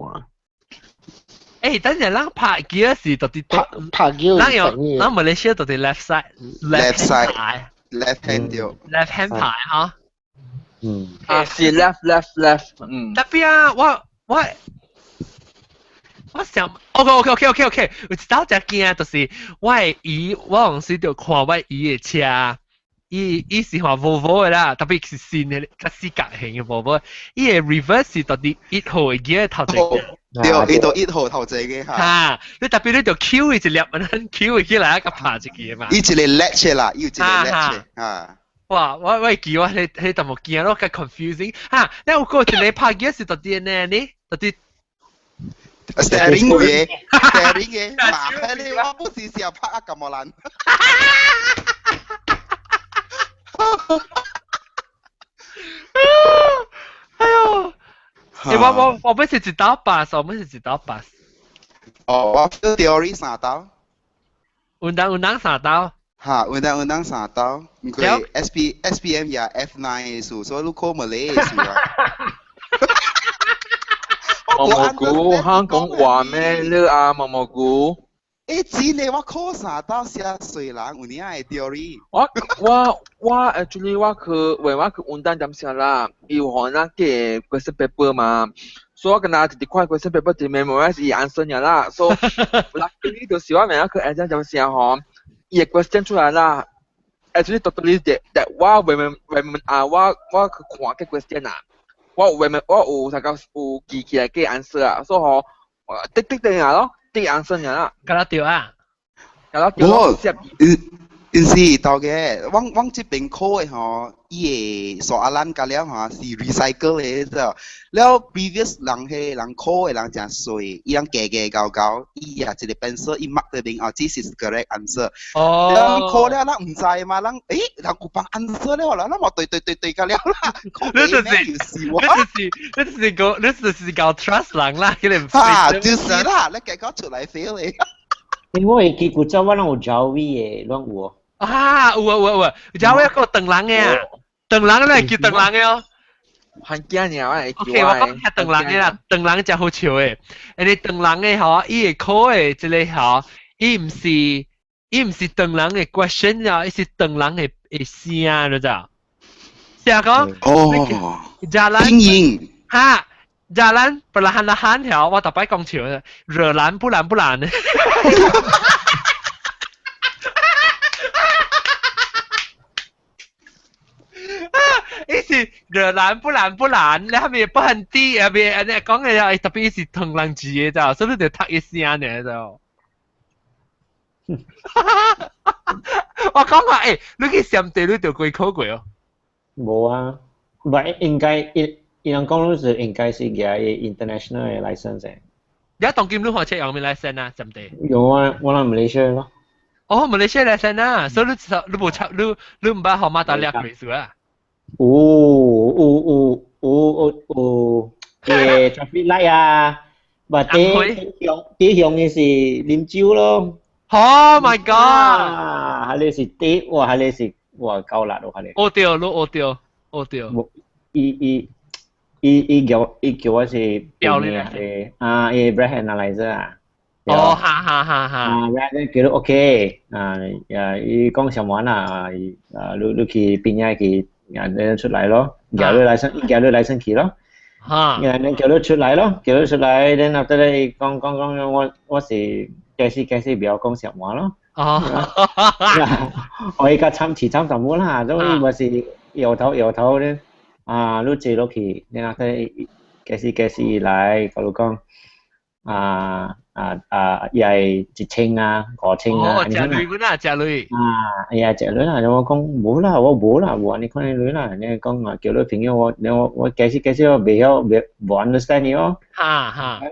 欸，等陣咱拍 gear 是到底拍拍 gear 咱有咱馬來西亞到底 left side left side left hand 對 left hand 牌哈。嗯。啊，是 left left left，嗯。特別啊，我想，OK OK OK OK OK，有一道真驚，就是我的姨，我當時就看我姨的車，伊伊是換 Volvo 的啦，特別是新的，較四角型的 Volvo，伊的 reverse 是到底一號的 gear 頭前。對，伊到一號頭前嘅哈。你特別你就 Q 伊一粒，咱 Q 起來，佮拍一支嘛。伊一個 latch 啦，伊有一個 latch 啊。哇！我會記我彼彼淡薄驚咯，較 confusing 哈。你有個一個拍 gear 是到底呢？呢到底？ steering 嘅，steering 嘅，麻煩你我不是成日拍啊咁無難。哎呦！欸，我本是一道 pass，我本是一道 pass。哦，我 theory 三道。運動運動三道。哈，運動運動三道，毋過 SPM 也 F9 的數，所以你考馬來的數啊。毛毛菇，香港話咩？你啊，毛毛菇。欸，真的，我考三道寫衰人，有影會 theory。我 actually 我去，為我去運動點寫啦，伊有予咱寄 question paper 嘛，所以我敢若直直看 question paper 就 memorize 伊 answer 爾啦，所以 luckily 就是我明仔去 exam 點寫吼，伊個 question 出來啦，actually totally that 我為問為問啊，我去看個 question 啊，我為問我有啥個有記起來個 answer 啊，所以吼，滴滴滴啊咯。啲 answer 啦，敢若對啊，敢若對咯。因是頭家，阮這邊考的吼，伊的 soalan 甲了吼是 recycle 的，知無？了 previous 人彼人考的人誠衰，伊人加加高高，伊也一個 pencil 伊 mark 佇面哦，這是 correct answer。哦。了考了，咱毋知嘛，咱欸，人有幫 answer 了啦，咱嘛對對對對甲了啦。你就是你就是個你就是搞 trust 人啦，佢哋。哈，就是啦，你結果出來 fail 的。因為記古早我攏有 Jawi 的，攏有哦。啊，有啊有啊有啊，Jawi 個長人的啊，長人咧叫長人的哦。很驚爾，我會 OK，我講聽長人的啦，長人真好笑的。因為長人的吼，伊會考的這個吼，伊毋是長人的 question 啊，伊是長人的的聲，你知無？是講哦， jalan 拼音哈， Jalan perlahan-lahan 條，我特擺講笑，惹蘭不蘭不蘭。伊是惹蘭不蘭不蘭，你後面不很低，後面按呢講嘅又特別伊是唐人字嘅咋，所以就讀一聲呢就。我講話你去暹地你就幾考過哦？無啊，唔係應該伊伊人講你是應該是舉 international 嘅 license 嘅。而家當今你開車用咩 license 啊？暹地？有啊，我喺馬來西亞咯。哦，馬來西亞 license 啊，所以你你無插你你毋捌號碼打掠過是啊？有有有有有有，嘅 traffic light 啊，或者用啲用嘅是啉酒咯。 Oh my god！啊，係你是啲，哇，係你是哇夠辣咯，係你。我對，你我對，我對。伊伊伊伊叫伊叫我是表你啊，伊 breath analyzer 啊。哦，哈哈哈哈。啊，叫你 OK，啊，啊，伊講上完啦，啊，你你去邊仔去，啊，你出來咯，叫你來生，叫你來生去咯。哈。然後叫你出來咯，叫你出來，然後後來講講講，我我是。計時計時不要講實話咯。哦，我而家參詞參淡薄啦，所以咪是搖頭搖頭咧。啊，你坐落去，你那睇計時計時來，甲你講啊啊啊，伊係1000啊，5000啊。哦，食鐳本啊，食鐳。啊，伊係食鐳啦，我講無啦，我無啦，無按呢款鐳啦。你講啊，叫你朋友我，我我計時計時我袂曉，袂無 understand 你哦。哈哈。啊，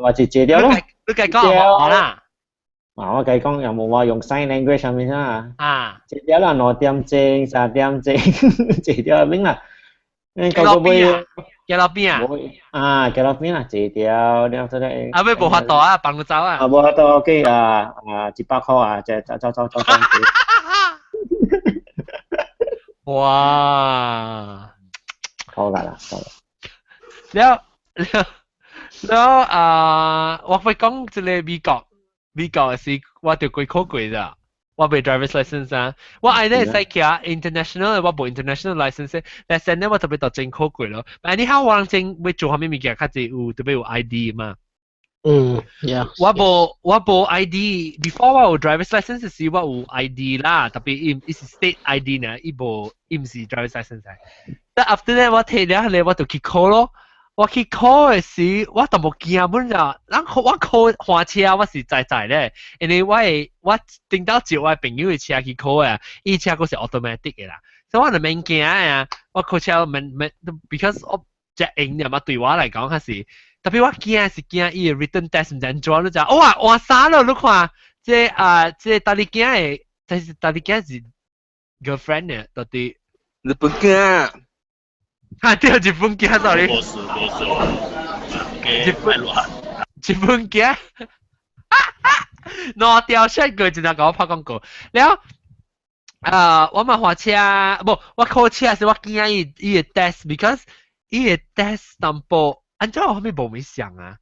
我就借掉咯。你計講無啦？啊！我計講有冇話用 sign language 上面啊？啊！借掉啦，2點鐘、3點鐘，借掉邊啦。你到個尾，寄落邊啊？啊，寄落邊啦，借掉，然後出嚟。啊，尾無法度啊，放佢走啊！啊，無法度，OK 啊啊，100塊啊，就走走走走走。哇！好啦啦，好啦。了了了啊！我會講一個美國。美國是我著幾考過咋，我袂 driver's license 啊，我愛咧會使騎 international，我無 international license，license 咧我特別就真考過咯。但你睇我人真欲做啥物物件，較濟有特別有 ID 嘛。嗯，yeah。我無 ID，before 我有 driver's license 時我有 ID 啦，特別伊伊是 state ID 呢，伊無伊毋是 driver's license。但 after that 我摕了咧，我就去考咯。我去考的時，我淡薄驚本咋，咱我考換車我是知知咧，因為我會我頂到借我朋友的車去考的，伊車閣是 automatic 的啦，所以我就免驚啊。我考車免免，because 我只用嘛，對我來講較是，特別我驚是驚伊的 written test 毋知按怎，你知？哇，換衫咯，你看，這啊，這大力囝的，這是大力囝是 girlfriend 呢，到底日本囝。啊，對，日本囝，sorry。無事無事，日本日本囝，兩條線過真正共我拍廣告。了，啊，我嘛換車，無，我考車時我驚伊伊的 test，because 伊的 test 淡薄，按怎我啥物無物相啊？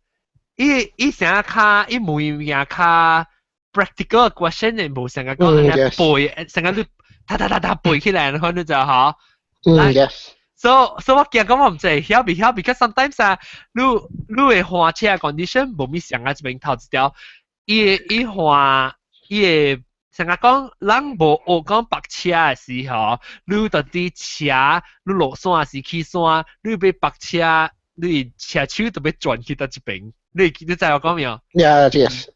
伊伊成日較伊問物件較 practical question 的，無成日講按呢背，成日你噠噠噠噠背起來，然後你就吼。嗯，yes。 So 我驚講我毋知會曉袂曉，because sometimes 啊，你你會換車 condition 無物相啊，這邊頭一條，伊伊換伊會成日講，人無學講白車的時候，你到底車，你落山時起山，你欲白車，你車手就欲轉去佗一邊，你你知我講未？ Yeah, yes.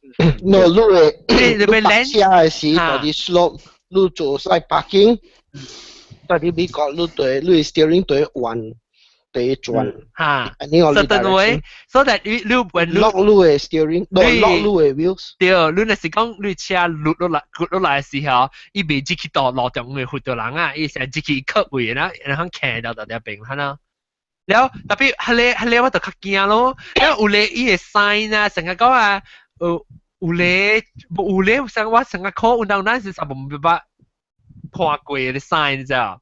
No，你會你欲白車的時，到底 slope，你做 side parking。到底美國你對你 steering 對彎對轉，哈，certain way，so that 你你 when lock 你的 steering，lock 你的 wheels。對，你若是講你車落落來落來的時候，伊袂入去到路中會扶著人啊，伊成入去靠位啦，然後徛到佇邊，哈喏。了特別彼个彼个我就較驚咯，了有咧伊的 sign 啊，成日講啊，有有咧有咧成我成日考有當咱是啥無捌看過的 sign 你知無？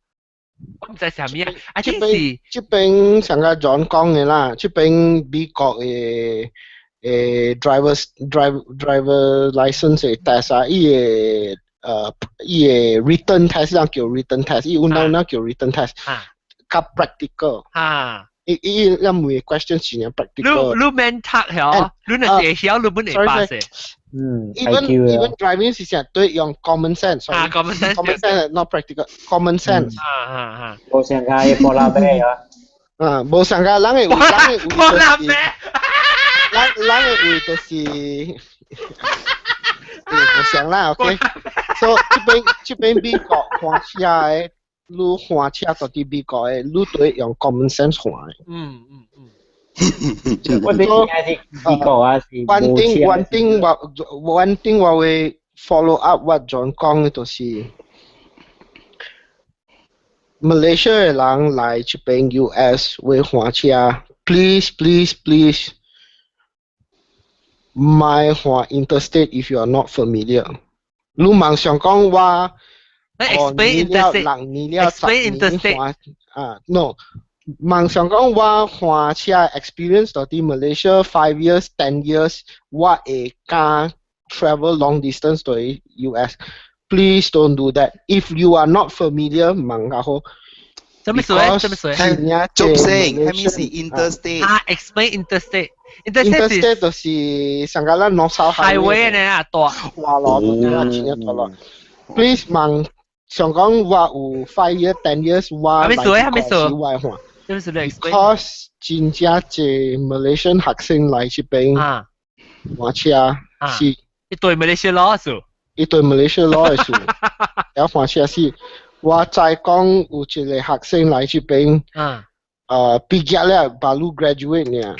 我毋知啥物啊，啊這邊這邊上個 John 講的啦，這邊美國的誒 driver license 的 test 啊，伊的伊的 written test 咱叫 written test，伊有當咱叫 written test，較 practical。啊。伊伊伊問 question 是呢 practical。你免讀曉，你若是會曉，你本會 pass。Even driving 是成對用 common sense。啊，common sense。 Common sense not practical common sense。啊啊啊！無上架嘅波拉啤啊！啊，無上架，人會人會波拉啤，人會位就是。無上啦，OK。So 這邊美國換車的，你換車到佇美國的，你都會用 common sense 換的。我哋應該是美國啊，是 One thing one thing 我 one thing 我會 follow up 我 John 講的就是 Malaysia 的人來這邊 US 會換車，please please please 莫換 interstate if you are not familiar。你妄想講我 explain 了6年了10年換啊，no。妄想講我換車 experience 到佇 Malaysia 5 years 10 years，我會敢 travel long distance 到 US。Please don't do that. If you are not familiar，問較好。什麼意思？什麼意思？做聲，係咪是 interstate？啊，explain interstate。 interstate 就是上個咱 North South highway 呢啊，大。哇咯，對啊，真正大咯。Please 問，想講我有 5 year 10 years 我來講是我換。什麼意思？Because 真正濟 Malaysian 學生來這邊換車是。伊對 Malaysia law 數。伊對 Malaysia law 的數，然後換車是，我再講有一個學生來這邊，畢業了，baru graduate 呢，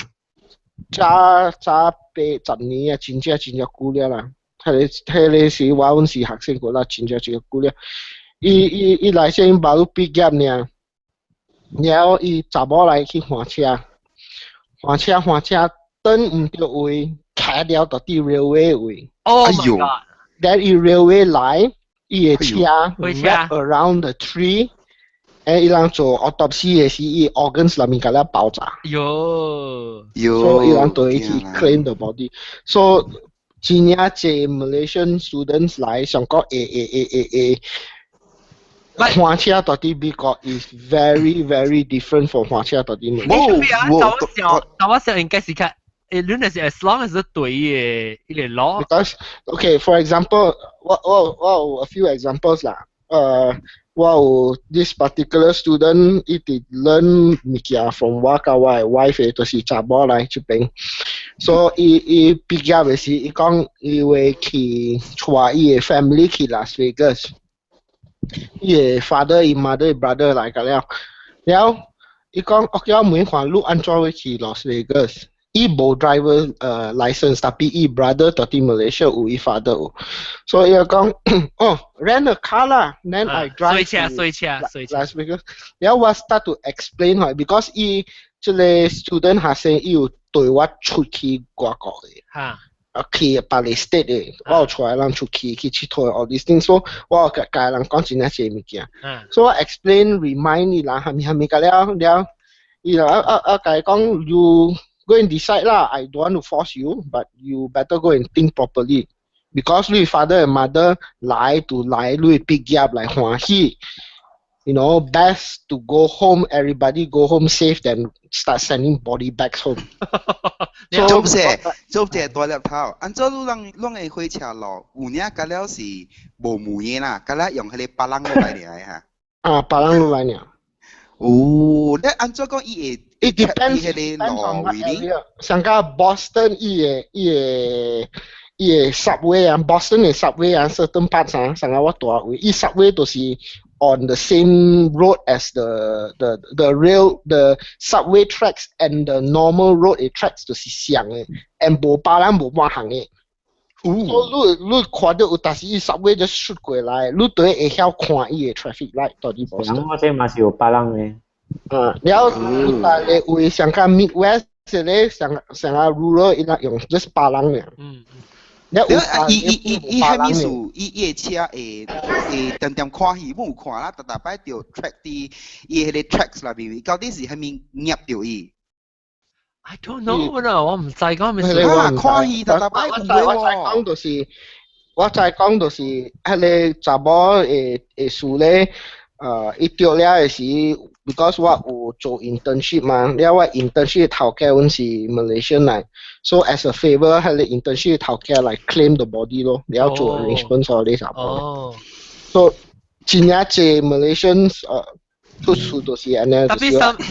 早早8、10年啊，真正真正久了啦。彼個是我阮是學生過啦，真正真正久了。伊來先 baru 畢業呢，然後伊查某來去換車，換車換車，轉毋著位，開了到佇 railway 位。 Oh my god！ Then 伊 railway 來，伊的車 wrap around the tree，誒，伊人做 autopsy 的時，伊 organs 內面共了爆炸。喲喲，所以伊人對去 claim the body。So 真正濟 Malaysian students 來上講會會會會會，換車到佇美國 is very very different from 換車到佇美國。冇冇，但我想應該是較。誒，你若是 as long as 對嘅一個 law。 Because okay, for example，我有 a few examples 啦。我有 this particular student 伊直 learn 物件 from 我佮我的 wife 就是查某來這邊。所以伊畢業的時，伊講伊會去帶伊的 family 去 Las Vegas。伊的 father、伊 mother、brother 來個了，了後伊講，OK，我問看你按怎會去 Las Vegas？伊無 driver license，但係伊 brother 到佇 Malaysia 有，伊 father 有，所以伊講，哦，rent a car 啦，then I drive。水車水車水車。 Las Vegas，然後我 start to explain 佢，because 伊這個 student 學生伊有對我出去外國的。啊，去別个 state 的，我有帶人出去去𨑨迌 all these things，所以我有共人講真正濟物件。所以我 explain remind 伊人，蝦米蝦米個了了，伊就啊啊啊，共伊講 you go and decide 啦，I don't want to force you, but you better go and think properly. Because 你 father and mother 來to 來你畢業來歡喜。Best to go home, everybody go home safe than start sending body bags home. 做唔做這大粒頭，按怎你攏攏會火車路，有影甲了是無門的啦，甲了用彼個巴人落來爾哈。啊，巴人落來爾。哦，你按怎講伊會 It depends 彼個路位呢？上個 Boston 伊個 subway 啊，Boston 的 subway 啊，certain parts 啊，上個我住位，伊 subway 都是 on the same road as the rail the subway tracks and the normal road 的 tracks 就是相的，and 無別人無半行的。所以你看到有當時伊 subway 就 shoot 過來，你都會曉看伊的 traffic light 到底 Boston。我這嘛是有別人的。啊，了後有大個位上較 Midwest 咧，上上個 rural 伊那用 just 別人爾。了伊伊伊伊蝦米事？伊伊的車會會定定看戲，冇有看啦，逐逐擺著 track 佇伊彼個 tracks 內面，到底是蝦米捏著伊？ I don't know 啦，我毋知講咩事。啊，看戲逐逐擺有的喎。我知講就是，我知講就是，彼個查某的的事咧，伊著了的時， because 我有做 internship 嘛，了我 internship 頭家阮是 Malaysian 來，so as a favor 彼個 internship 頭家來 claim the body 咯，了做 arrangement 所呢啥。哦。 so 真正濟 Malaysians 出事就是按呢，就是看車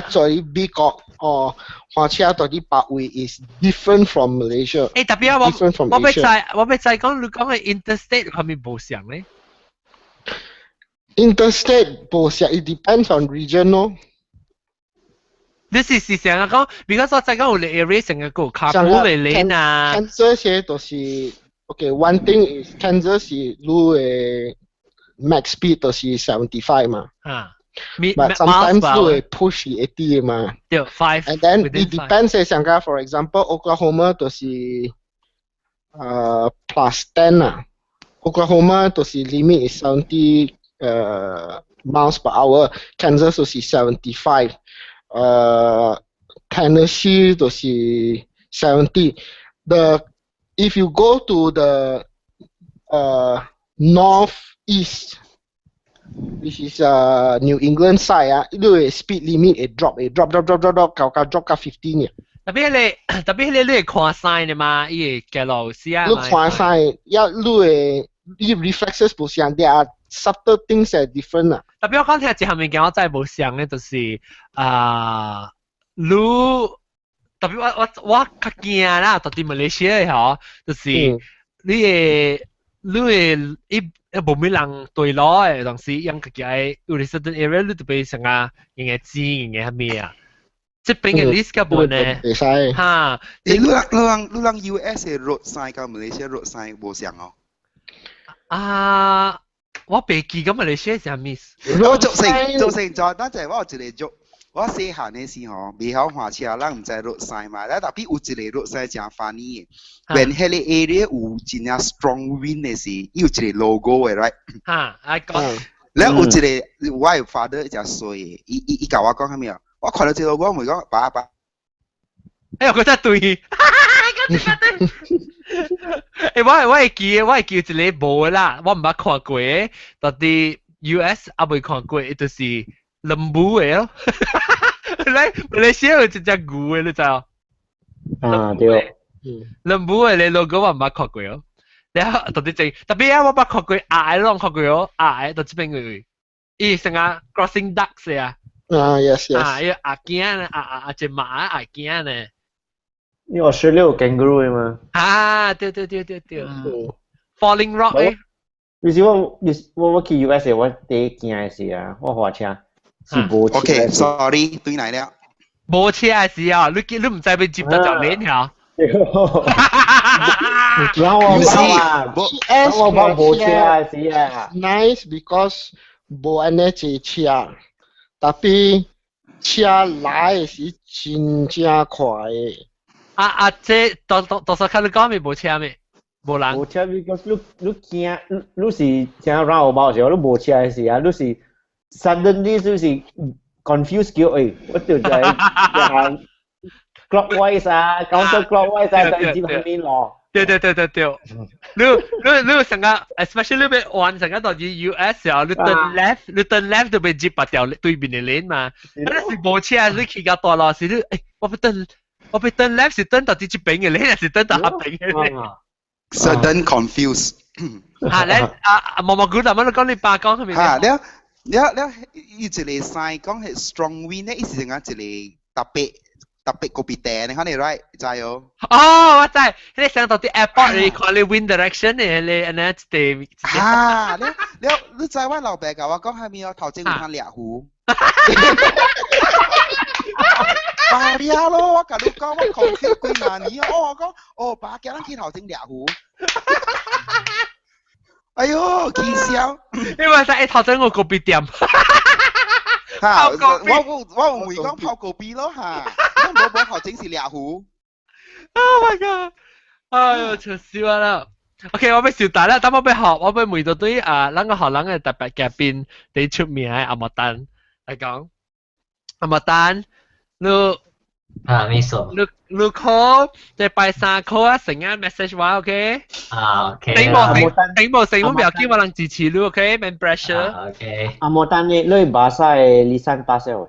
在美國哦，看車到佇別位 is different from Malaysia。欸，特別啊，我我欲知我欲知講你講的 interstate 係咪無相咧？ Interstate 無相，it depends on region 咯。你是是成日講，because 我知講有 area 成日個 carpool 的 lane 啊。 Kansas 些就是 okay。One thing is Kansas 是你的 max speed 就是 75 嘛。啊。 But sometimes 你會 push 80 嘛。對，five。 And then it depends 上個，for example Oklahoma 就是+10 啊。Oklahoma 就是 limit is 70 miles per hour，Kansas 就是 75，Tennessee 就是 70。The if you go to the northeast, which is New England side 啊，你的 speed limit 會 drop 會 drop drop drop drop drop 到到 drop 到 15 嘅。特別你特別你你會看 sign 的嘛？伊會行路時啊。你看 sign，要你的你 reflexes 無相，there are subtle things are different 啊。特別我講聽一項物件，我真係無相的，就是啊，你特別我我我較驚啦，到佇馬來西亞嗬，就是你會你會伊無咩人對路的，當時用家己愛有啲 certain area 你特別成啊，用個錢用個啥物啊。這邊的 list 較無呢？會使。哈。欸，你人你人你人 US 的 road sign 佮馬來西亞 road sign 無相哦？啊，我袂記咁馬來西亞是啥物。我做成做成咗，等陣我有一個做，我細漢的時候袂曉駛車，咱毋知 road sign 嘛，但特別有一個 road sign 誠 funny 的，when 彼個 area 有真正 strong wind 的時，伊有一個 logo 的，right？哈，I got。了有一個我的 father 誠衰的，伊伊伊共我講啥物啊？我看到這個 logo，我問講爸爸。哎，我覺得對。欸，我我會記，我會記一個無啦，我毋捌看過的，到佇 US 猶未看過，就是 lembu 的咯。來，馬來西亞有一隻牛的，你知無？啊，對。 lembu 的 logo 我毋捌看過哦。然後到底這特別啊，我捌看過鴨的攏看過哦，鴨的到這邊個，伊成個 crossing ducks 啊。啊，yes。啊，伊鴨囝呢，鴨鴨鴨隻馬鴨囝呢。你話16 kangaroo 嘛？啊，對對對對對。Falling Rock 誒。你是我，你我我去 US 我第一驚的是啊，我駛車是無車。 OK，sorry，對來了。無車的時候，你你毋知欲接佗條 lane 嗬？然後我啊，我講無車的時啊。 Nice because 無按呢濟車，tapi 車來的時真正快的。啊啊！這多多多少看你講咪無車咩？無人。無車，because 你你驚，你你是正 roundabout 時候，你無車的時啊，你是 suddenly 就是 confuse 叫，欸，我就在行 clockwise 啊，counter clockwise 啊，就接後面咯。對對對對對，你你你成個，especially 你欲彎成個到 US 時候，你 turn left，你 turn left 就欲接別條對面的 lane 嘛。那是無車，你去到大路時，你欸，我欲 turn，我欲 turn left 是 turn 到這邊的 lane，還是 turn 到那邊的 lane？ Sudden confuse。啊，你啊啊，毛毛菇，頭先你講你爸講係咪？嚇，了了了，伊一個 sign 講係 strong wind 咧，意思係講一個特別特別個別地，你看你 right 知哦？哦，我知，你上到佇 airport 你看你 wind direction 的，你按呢一地。啊，了了，你知我老爸共我講啥物哦？頭前有通掠魚。罷了咯，我共你講，我 confuse 幾萬年哦，我講，哦，爸叫咱去頭前掠魚。哎喲，起笑！因為在頭前我咖啡店。嚇！我我我唔會講泡咖啡咯嚇，我冇冇頭前是掠魚。 Oh my god！哎喲，笑死我啦！OK，我欲小答啦，等我欲學，我欲問到對啊，咱個學人嘅特別嘉賓，第出名的阿莫丹來講，阿莫丹，你啊，沒錯。你 call 即拜三 call 啊，成日 message 我，OK？啊，OK。頂無成，頂無成，我唔要緊，我人支持你，OK？免 pressure。 OK。阿莫丹你你巴沙的 license pass 了？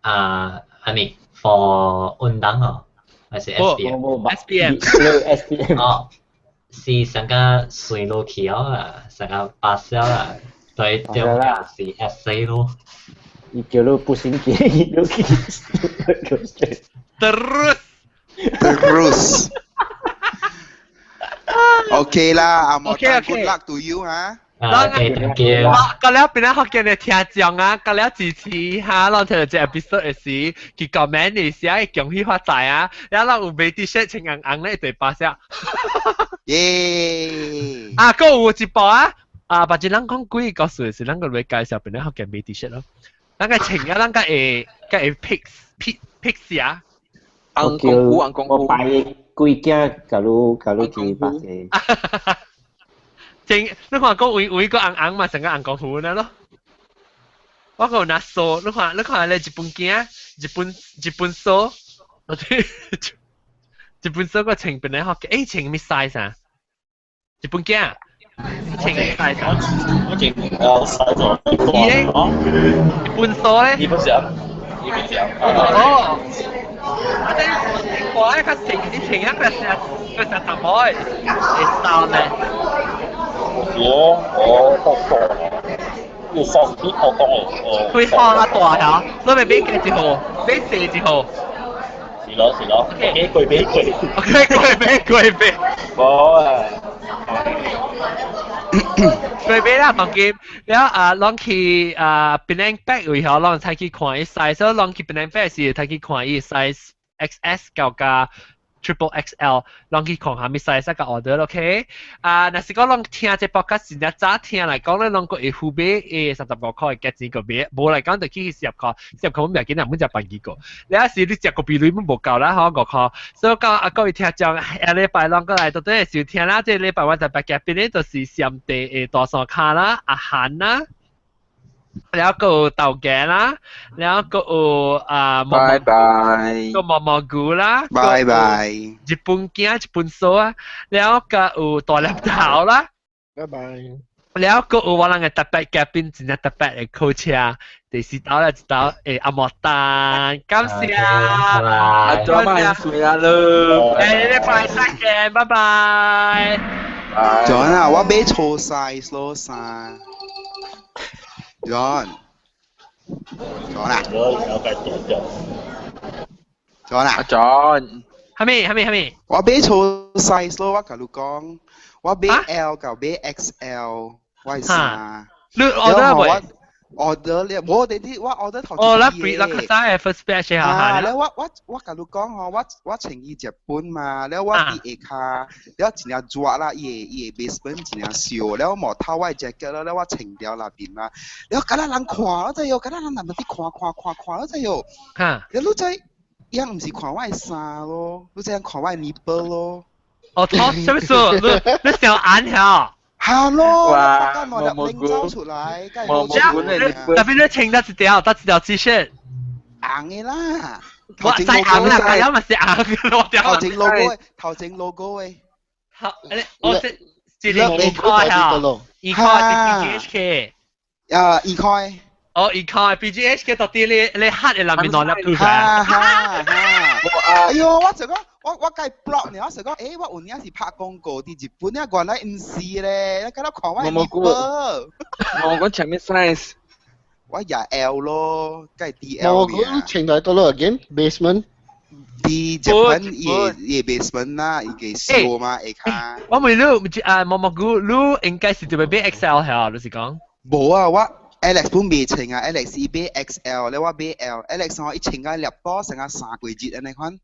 啊，係咪 for 運動哦？還是 SPM？ SPM。你 SPM。哦，是上個水落去啊，上個巴沙啦，對，對，是 SA 咯。伊叫你不行記，你去。 Terus。 Terus。 OK 啦，阿莫 OK OK good luck to you 哈。 OK thank you。個了邊咧學見你聽眾啊，個了支持哈，咱聽到這 episode 的時，佢 comment 你寫恭喜發財啊，然後有買 T-shirt 穿紅紅咧，一對巴寫。耶！啊，閣有一部啊，啊，別人講幾個故事是咱個來介紹邊咧學見買 T-shirt 咯。咱個穿啊，咱個會個會 pick pick pick 寫。紅功夫，紅功夫。我拜幾件，假如假如去巴西。正，你看講為為個紅紅嘛，成個紅功夫呢咯。我個有拿數，你看你看咧日本鏡，日本日本數，我對，日本數個穿邊咧學，欸穿咩 size 啊？日本鏡，穿咩 size 啊？我穿 L size 咗。伊咧，日本數咧？日本上，日本上。哦。我哋我咧較穿，你穿一個成個成淡薄的，會瘦呢？是哦，我覺講，要瘦啲我講哦。佢放較大嚇，你咪買加一號，買細一號。是咯是咯，OK，貴俾貴。 OK，貴俾貴俾。冇啊。貴俾啦，當今了啊，攏去啊，Penang Back 位吼，攏才去看伊 size，所以攏去 Penang Back 時，才去看伊 size XS 到加 Triple XL，攏去看下物 size 個 order，OK？啊，若是講攏聽這 podcast 真正早聽來講咧，攏閣會付買35塊價錢個買，無來講就去40塊，40塊我唔緊啦，每隻辦幾個。你若是你食個比率無夠啦，吼5塊。所以講啊，各位聽眾，下禮拜攏過來到底會收聽啦。這禮拜我特別嘉賓咧，就是上地的大山卡啦、阿韓啦。然後閣有豆芽啦，然後閣有啊，拜拜，個毛毛菇啦，拜拜，日本鏡日本數啊，然後閣有大粒頭啦，拜拜，然後閣有我人嘅特別嘉賓，真正特別嘅考車，第四道啦，一道誒阿莫丹，感謝，阿莊萬歲啊咯，誒，禮拜三見，拜拜。 John 啊，我買錯 size 咯衫。John，John 啊，John 啊，阿 John，係咪係咪係咪？我買錯 size 咯，我甲你講，我買 L 甲買 XL，我係衫。你 order 未？ order 了，無啲啲，我 order 頭哦，咱 pre 咱較早嘅 first batch 下啊，了我甲你講吼，我穿伊日本嘛，了我佇下跤，了真正熱啦，伊個 basement 真正燒，了無透我 jacket 了，了我穿掉內邊嘛，了敢若人看，我知喲，敢若人慢慢佇看看看看，我知喲，哈，了你知，伊毋是看我的衫咯，你知影看我的 nipple 咯。哦，頭什麼事？你你想按下？哈咯，哇，我拎走出來，毛毛菇特別你穿得一條，得一條 T 恤，紅的啦，我知紅啦，大家嘛是紅，我頭前 logo，頭前 logo 的，好，我這這個2塊哈，2塊是 BGHK，啊，2塊，哦，2塊 BGHK 到底你你黑的內面兩粒圖哈哈哈，哎呦，我就講。我計 block 呢，我就講，欸，我有影是拍廣告佇日本啊，原來毋是咧，你敢若看我毛毛菇，我講前面 size，我也 L 咯，計 D L 毛菇穿來倒落 again basement。佇日本伊伊 basement 啦，伊個燒嘛下跤。我問你，啊毛毛菇，你應該是特別買 XL 係啊？你是講？無啊，我 Alex 本未穿啊，Alex 伊買 XL，咧我買 L，Alex 我一穿個粒波成個三個月按呢款。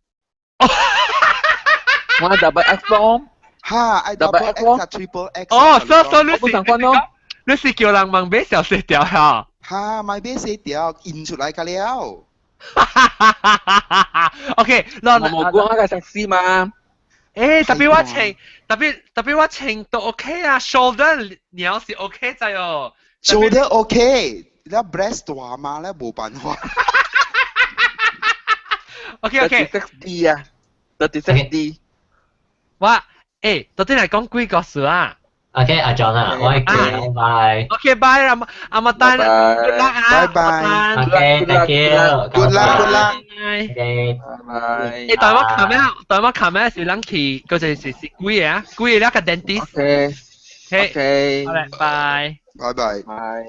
我 double X 咯，哈，愛 double X 啊 triple X。哦，所所你是你是叫人問買小細條嚇？哈，買買細條，印出來個了。 OK，嗱，毛毛菇我個 sexy 嘛。誒，特別我穿，特別特別我穿都 OK 啊，shoulder 你要是 OK 在哦。 shoulder OK，你 breast 大嘛咧，無辦法。OK OK。 36 D 啊，36 D。我到底嚟講幾個事啊？ OK，阿 John 啊，我係拜。 OK，拜阿阿麥丹，good luck 啊，拜拜。 OK，thank you。 Good luck，good luck。 OK，拜拜。台灣琴咩？台灣琴咩是人去，嗰陣時是幾個啊？幾個了個 dentist。 OK。 OK。好嘞，拜。拜拜。拜。